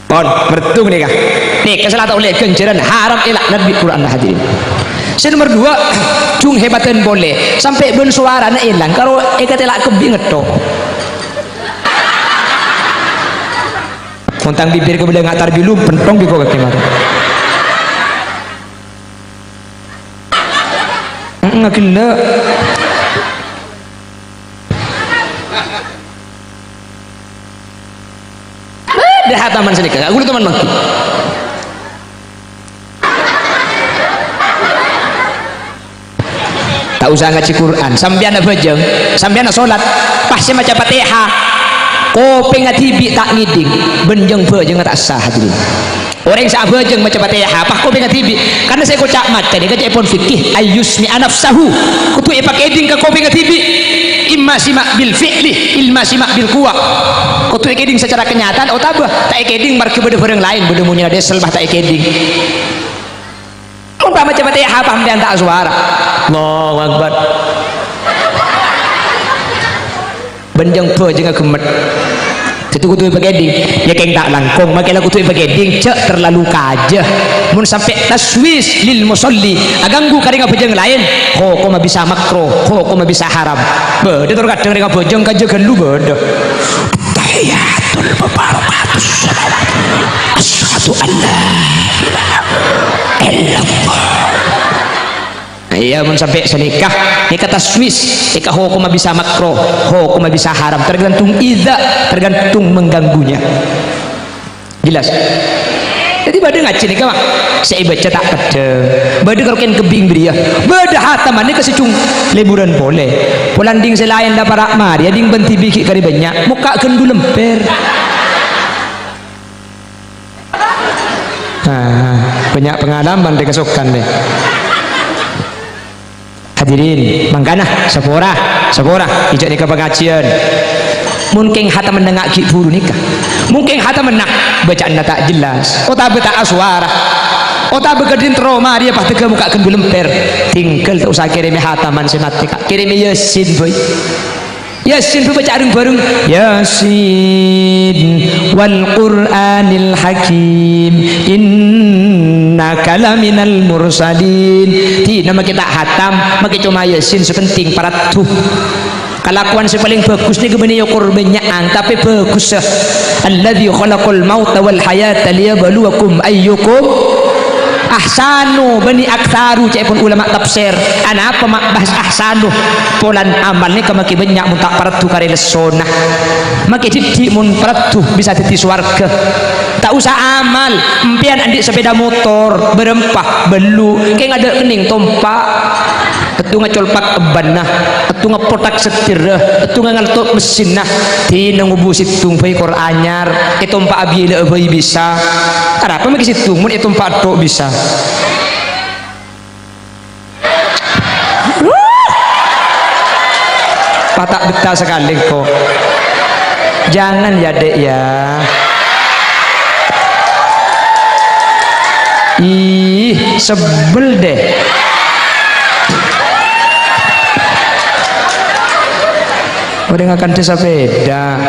Pon, merdu nèka. Nèka sè la ta' ollè ghânjhârân haram èlaknat bi' Qur'an, hadirin. Sè nomer duwâ', jhung hebatân polè. Sampè' bân sowarana èlang, karo èkatèla' kebbhi ngetto. Mon tang bibir kabâlâ ngatar bilum, pentong bi' ko' kakè mara. Heeh, ghellâ'. Bâdâ hataman sanèka, kaulâ toman mangghi. Ta' osa ngajhi Qur'an, sampèyan abhâjâng, sampèyan asolat, pas sè maca Fatihah, kopèngnga dhibi' ta' ngèdhing, bân jâng-bhâjângnga ta' sah, hadirin. Orèng sè abhâjâng maca Fatihah, pas kopèngnga dhibi'. Karna sè èkoca' maca nèka ca'èpon fikih, ayyusmi'a nafsahu. Kodhu èpakèdhing ka kopèngnga dhibi'. Imma sima' bil fi'li, imma sima' bil quwwah. Kodhu èkèdhing sacara kenyataan, otabâ ta' èkèdhing marghâ bâdâ bhârâng laèn, bâdâ monyèna dèsel, pas ta' èkèdhing. Mon ta' maca Fatihah, pas sampèyan ta' asowara. Allahu Akbar. Bân jâng-bhâjângnga ghemmet. Kodhu-kodhu èpakèdhing. Yâ kèng ta' langkong, makè la kodhu èpakèdhing, jhâ' terlalu kajâ. Mon sampè' taswis lil musalli, aghânggu ka rèng abhâjâng laèn, hokomma bisa makro, hokomma bisa haram. Bâdâ tor kadhâng rèng abhâjâng kajâ ghâllu bâdâ. Attahiyatul mubarakatus shalawat. Asyhadu an la ilaha illallah. Iyâ, mon sampè' sanèka, nèka taswis, nèka hokomma bisa makro, hokomma bisa haram, tergantung idza, tergantung mengganggunya. Jelas? Dhâddhi bâdâ ngajhi nèka, Pak, sè èbâca ta' keddhâng, bâdâ karo kèng kebbhi bâriyâ, bâdâ hataman nèka sè jhung lèbhurân polè. Polana dhing sè laèn la para' marèya, dhing bân dhibi' ghi' karè bânnya', mokka' ghându lèmpèr. Ah, bânnya' pangalaman rè kasokan rè. Hadirin, mangkana, sapora, sapora, ijâ nèka pangajiân. Mon kèng hatamanna nga' ghi' buru nèka. Mon kèng hatamanna, bâca'anna ta' jelas. Otabâ ta' asowara. Otabâ ghâdhing terro marèya pas tegghâ mokka' ghându lèmpèr. Tinggal ta' osa kèrèmè hataman sè matè, Ka'. Kèrèmè Yasin, bhâi. Yasin, bâca reng-bhâreng. Yasin wal Qur'anil Hakim, innaka laminal mursalin. Dhina makè ta' hatam, makè coma Yasin sè penting paraddu. Kalakowan sè palèng bhâghus nèka bânnè yokor bânnya'an, tapè bhâghus, eh. Alladzi khalaqal mauta wal hayata liyabluwakum ayyukum ahsanu, bânnè aktsaru, ca'èpon ulama tafsir. Anapa ma' bahas ahsanu? Polana amal nèka makè bânnya' mon ta' paraddu karè lessona. Makè dhiddhi' mon paraddu bisa dhâddhi sowarghâ. Ta' osa amal, empèyan andi' sapèda motor, bârâmpa, bâllu', kèng adâ' kennèng tompa'. Èttonga colpak ebbanna, èttonga potak setirra, èttonga ngalto' messinna. Dhina ngobu sèttong bhâi kor anyar, ètompa'a bilâ'â bhâi bisa. Arapa makè sèttong mon ètompa'a tho' bisa? Pata' betta sakalè engko'. Jangan ya, Dek, ya. Ih, sebel deh. Orèng akantha sapèda.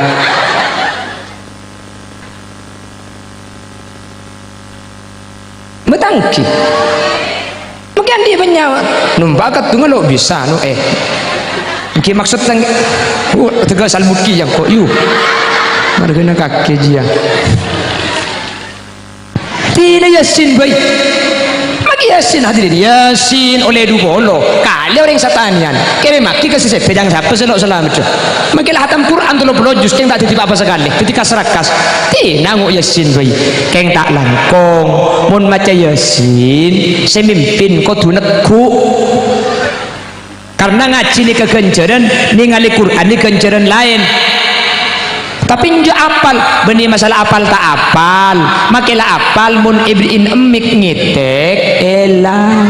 Matangghi. Mungkin andi' bânnya' nompa' kattunga lo' bisa, no, eh. Èngghi maksod tang, uh, tegas al-muki yang kok, yu. Marghâna kakè jiyâ. Dhina Yasin, bhâi. Makè Yasin, hadirin. Yasin ollè du polo. Kalè orèng satanèyan. Kèrèmaghi ka sè sèbâ, jhâ' sapa sè lo' salameddhâ. Makè la hatam Qur'an tello polo juz, kèng ta' dhâddhi pa-apa sakalè. Dhâddhi kas-rakas. Dhina ngo' Yasin, bhâi. Kèng ta' langkong. Mon maca Yasin, sè mimpin kodhu neggu'. Karna ngajhi nèka ghânjhârân, nèngalè Qur'an nè ghânjhârân laèn. Tapè enjâ' apal, bânnè masalah apal ta' apal, makè la apal mon èbèrri'in emmik ngètèk, èlang.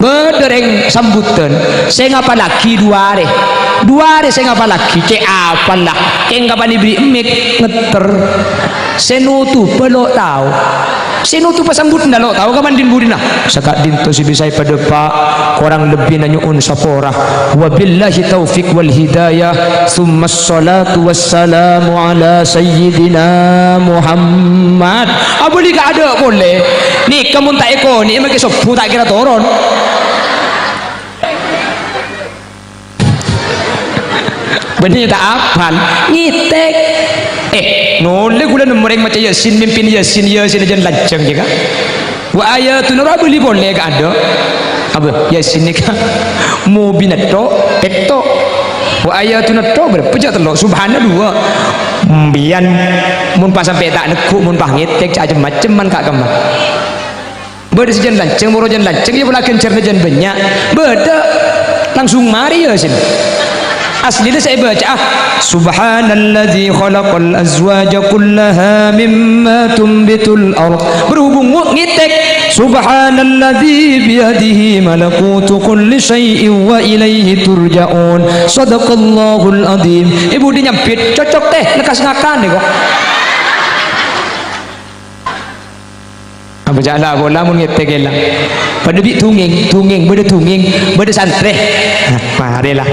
Bâdâ rèng sambhudhân, sè ngapallaghi du arè. Du arè sè ngapallaghi, cè' apal la. Kèng kapan èbèrri' emmik, ngètter. Sè notobhâ lo' tao. Sè notobhâ sambhudhânna lo' tao, kapan din-budina. Saka'dinto sè bisaè padâpa', korang lebbina nyo'on sapora. Wabillahi taufiq wal hidayah. Tsummas shalatu wassalamu ala sayyidina Muhammad. Abâli ka adâ' polè. Nèka mon ta' èkonè'è makè sobbhu ta' kèra toron. Bânnè ta' apal, ngètèk. Eh, nolè ghulâ nemmo rèng maca Yasin, mimpin Yasin, Yasin jân lanjhâng, yâ, Ka'? Wa ayatuna, ro abâli polè ka adâ'. Apa? Yasin nèka mubina tho', pètto'. Wa ayatuna tho', bârâmpa jâ' tello', subhana duwâ'. Mbiyan mon pas sampè' ta' neggu', mon pas ngètèk, cè' cem-macemman ka' kemma. Bâdâ sè jân lanjhâng, moro jân lanjhâng, yâ pola ghânjhârânna jân bânnya'. Bâdâ langsung marè Yasin. Aslina sè èbâca'a, "Subhanalladzi khalaqal azwaja kullaha mimma tumbitul ard." Berhubung ngu-, ngètèk, "Subhanalladzi biyadihi malakutu kulli syai'in wa ilaihi turja'un." Shadaqallahul adzim. È budi nyambit, cocok tè, lekkas ngakan nèko. Abâ' jâ' la pola mon ngètèk èlang. Padâ bi' dongèng, dongèng, bâdâ dongèng, bâdâ santrè. Nah, marè la.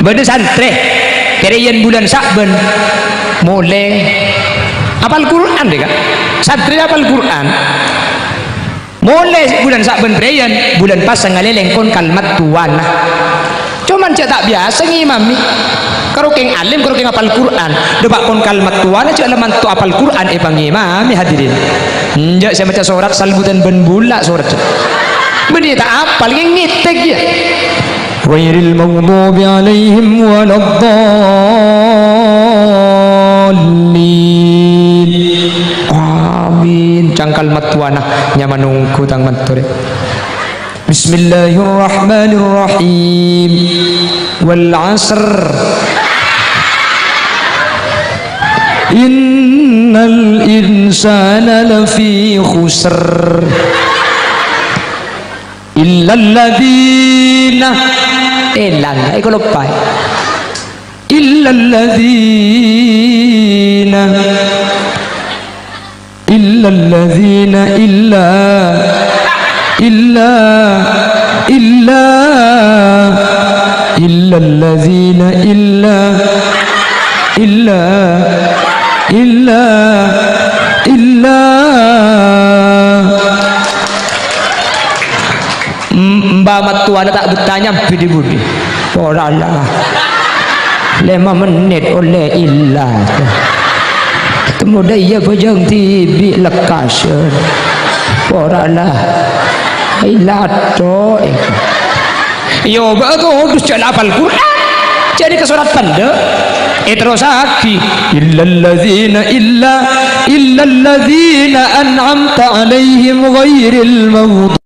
Bâdâ santrè. Pèrèyan bulân Sa'ban. Molè. Apal Qur'an, deh, Ka'. Santrè apal Qur'an. Molè bulân Sa'ban pèrèyan, bulân Pasanga lèlèng kon kalmat tuwana. Coman jâ' ta' biyasa ngimami. Karo kèng alim, karo kèng apal Qur'an. Dâpa' kon kalmat tuwana jâ' la manto apal Qur'an èpangimami, hadirin. Enjâ' sè maca sorat salbutan bân bulâ sorat. Bânnè ta' apal, ngètèk, yâ. Ghairil maghdubi alaihim waladdallin. Amin. Cangkal mattowana nyama nonggu tang mattorè. Bismillahirrahmanirrahim. Wal asr. Innal insana lafi khusr. Illalladzina. Èlang, èkaloppaè. Illalladzina. Illalladzina illa, illa, illa. Illalladzina illa, illa, illa, illa. M-, emba mattowana ta' bettah nyambi di budi. Pora la. Lèma mennit ollè illa. Temmo dâ' iyâ bhâjâng dhibi' lekkas. Pora la. Illa to. Iyâ, bâ' todus jâ' la apal Qur'an. Jâ' nèka sorat pandâ'. Èterrossaghi. Illalladzina illa, illalladzina an'amta 'alaihim ghairil maghdu-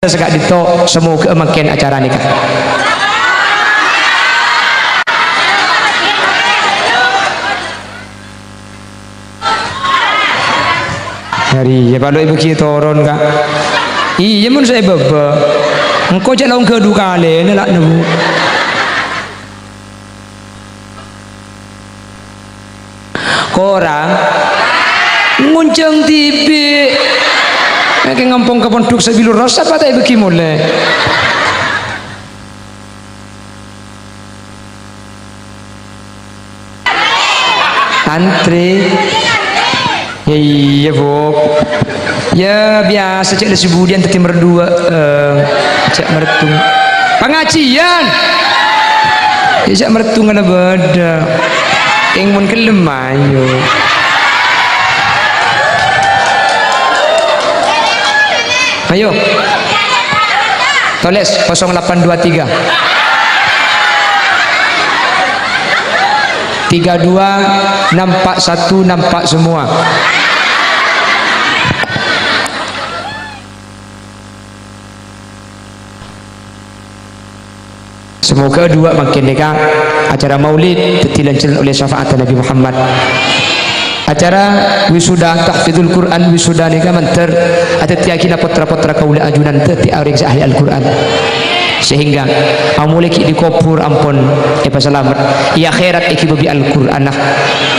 Saka'dinto, samoghâ mangkèn acara nèka. Hari, iyâ, palo èbâghi toron, Ka'. Iyâ, mon sè bâbâ. Engko' jâ' la ongghâ du kalèna la nèbu. Korang. Ngonjhâng dhibi'. Èngkè ngampong ka pondhuk Sabilur Rasyad, pa' ta' èbâghi molè. Antre. Iyâ, Bu. Iyâ, biyasa cè' la sè budiyân dhâddhi merdua, eh, cè' merdung. Pangajiân. Iyâ, cè' merdung ana bâdâ. Kèng mon ghellem, ayo. Ayo. Tulis, kosong delapan dua tiga. Tiga dua, nampak satu, nampak semua. Semoga dua mangkèn nèka acara maulid dhâddhi lanjhârân olè syafaat Nabi Muhammad. Acara wisuda tahfizul Quran, wisuda nèka mandhâr adhâddhiyâghina pottra-pottra kaulâ ajunan dhâddhi orèng sè ahli Al-Quran. Sehingga amolè ghi' dikobhur ampon èpasalamet, è akhèrat èghibâ bi' Al-Qur'anna.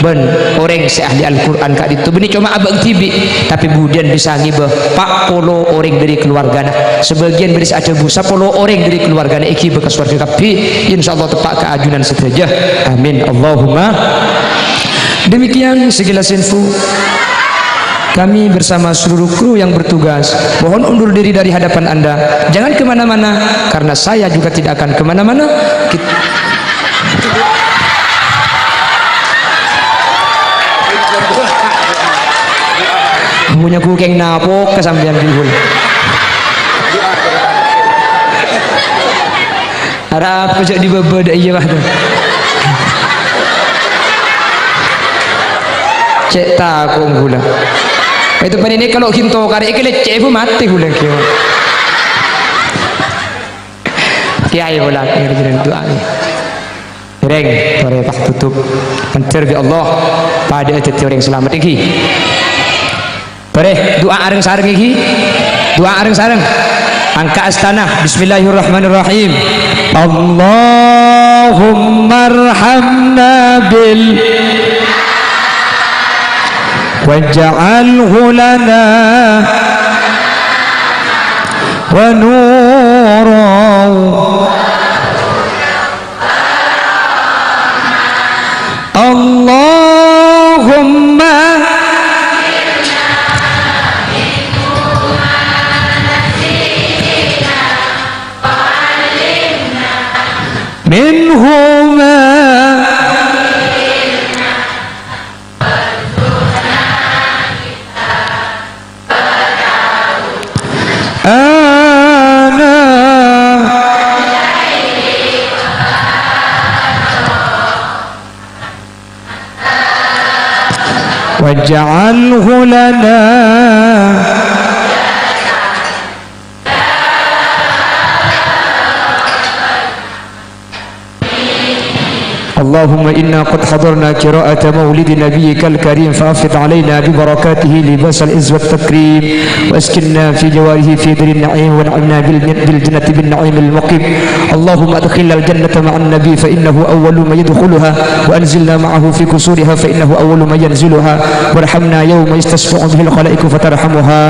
Bân orèng sè ahli Al-Qur'an ka'dinto bânnè coma abâ' dhibi', tapè budiyân bisa ngibâ pa' polo orèng dhâri kaluwargana. Sabâgiyân bâdâ sè adhâbu sapolo orèng dhâri kaluwargana èghibâ ka sowarghâ kabbhi. Insyaallah teppa' ka ajunan sadhâjâ. Amin. Allahumma. Demikian sekilas info. Kami bersama seluruh kru yang bertugas mohon undur diri dari hadapan Anda. Jangan kemana-mana, karena saya juga tidak akan kemana-mana. Kit- Punya kukeng napok ke sampeyan dulu. Arapa jhâ' dibâbâdâ iyâ, Pak. Cè' tako' ghulâ. Itu panèka kalau ghinto karè èkè leccè' bu matè ghulâ kèya. Kèyaè pola, kèyaè jenengan du'a. Rèng, torè pas tutup. Mandhâr bi' Allah, padâ'â dhâddhi orèng salamet èngghi. Torè, du'a areng-sareng èngghi. Du'a areng-sareng. Angka' astana. Bismillahirrahmanirrahim. Allahumma arhamna bil waj'alhu lana wa nura. Allahumma minhuma ana waj'alhu lana. اللهم إنا قد حضرنا قراءة مولد نبيك الكريم، فأفض علينا ببركاته لباس العز والتكريم، وأسكننا في جواره في دار النعيم، وأنعمنا بالجن-، بالجنة بالنعيم المقيم. اللهم أدخلنا الجنة مع النبي، فإنه أول من يدخلها، وأنزلنا معه في قصورها، فإنه أول من ينزلها، وارحمنا يوم يستشفع به الخلائق فترحمها.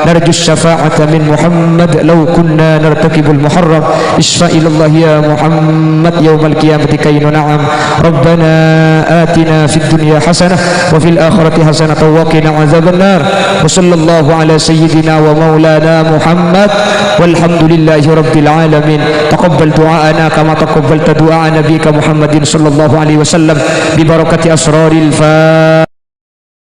نرجو الشفاعة من محمد لو كنا نرتكب المحرم. اشفع إلى الله يا محمد يوم القيامة كي ننعم. ربنا آتنا في الدنيا حسنة وفي الآخرة حسنة وقنا عذاب النار. وصلى الله على سيدنا ومولانا محمد. والحمد لله رب العالمين. تقبل دعاءنا كما تقبلت دعاء نبيك محمد صلى الله عليه وسلم ببركة أسرار الفاتحة.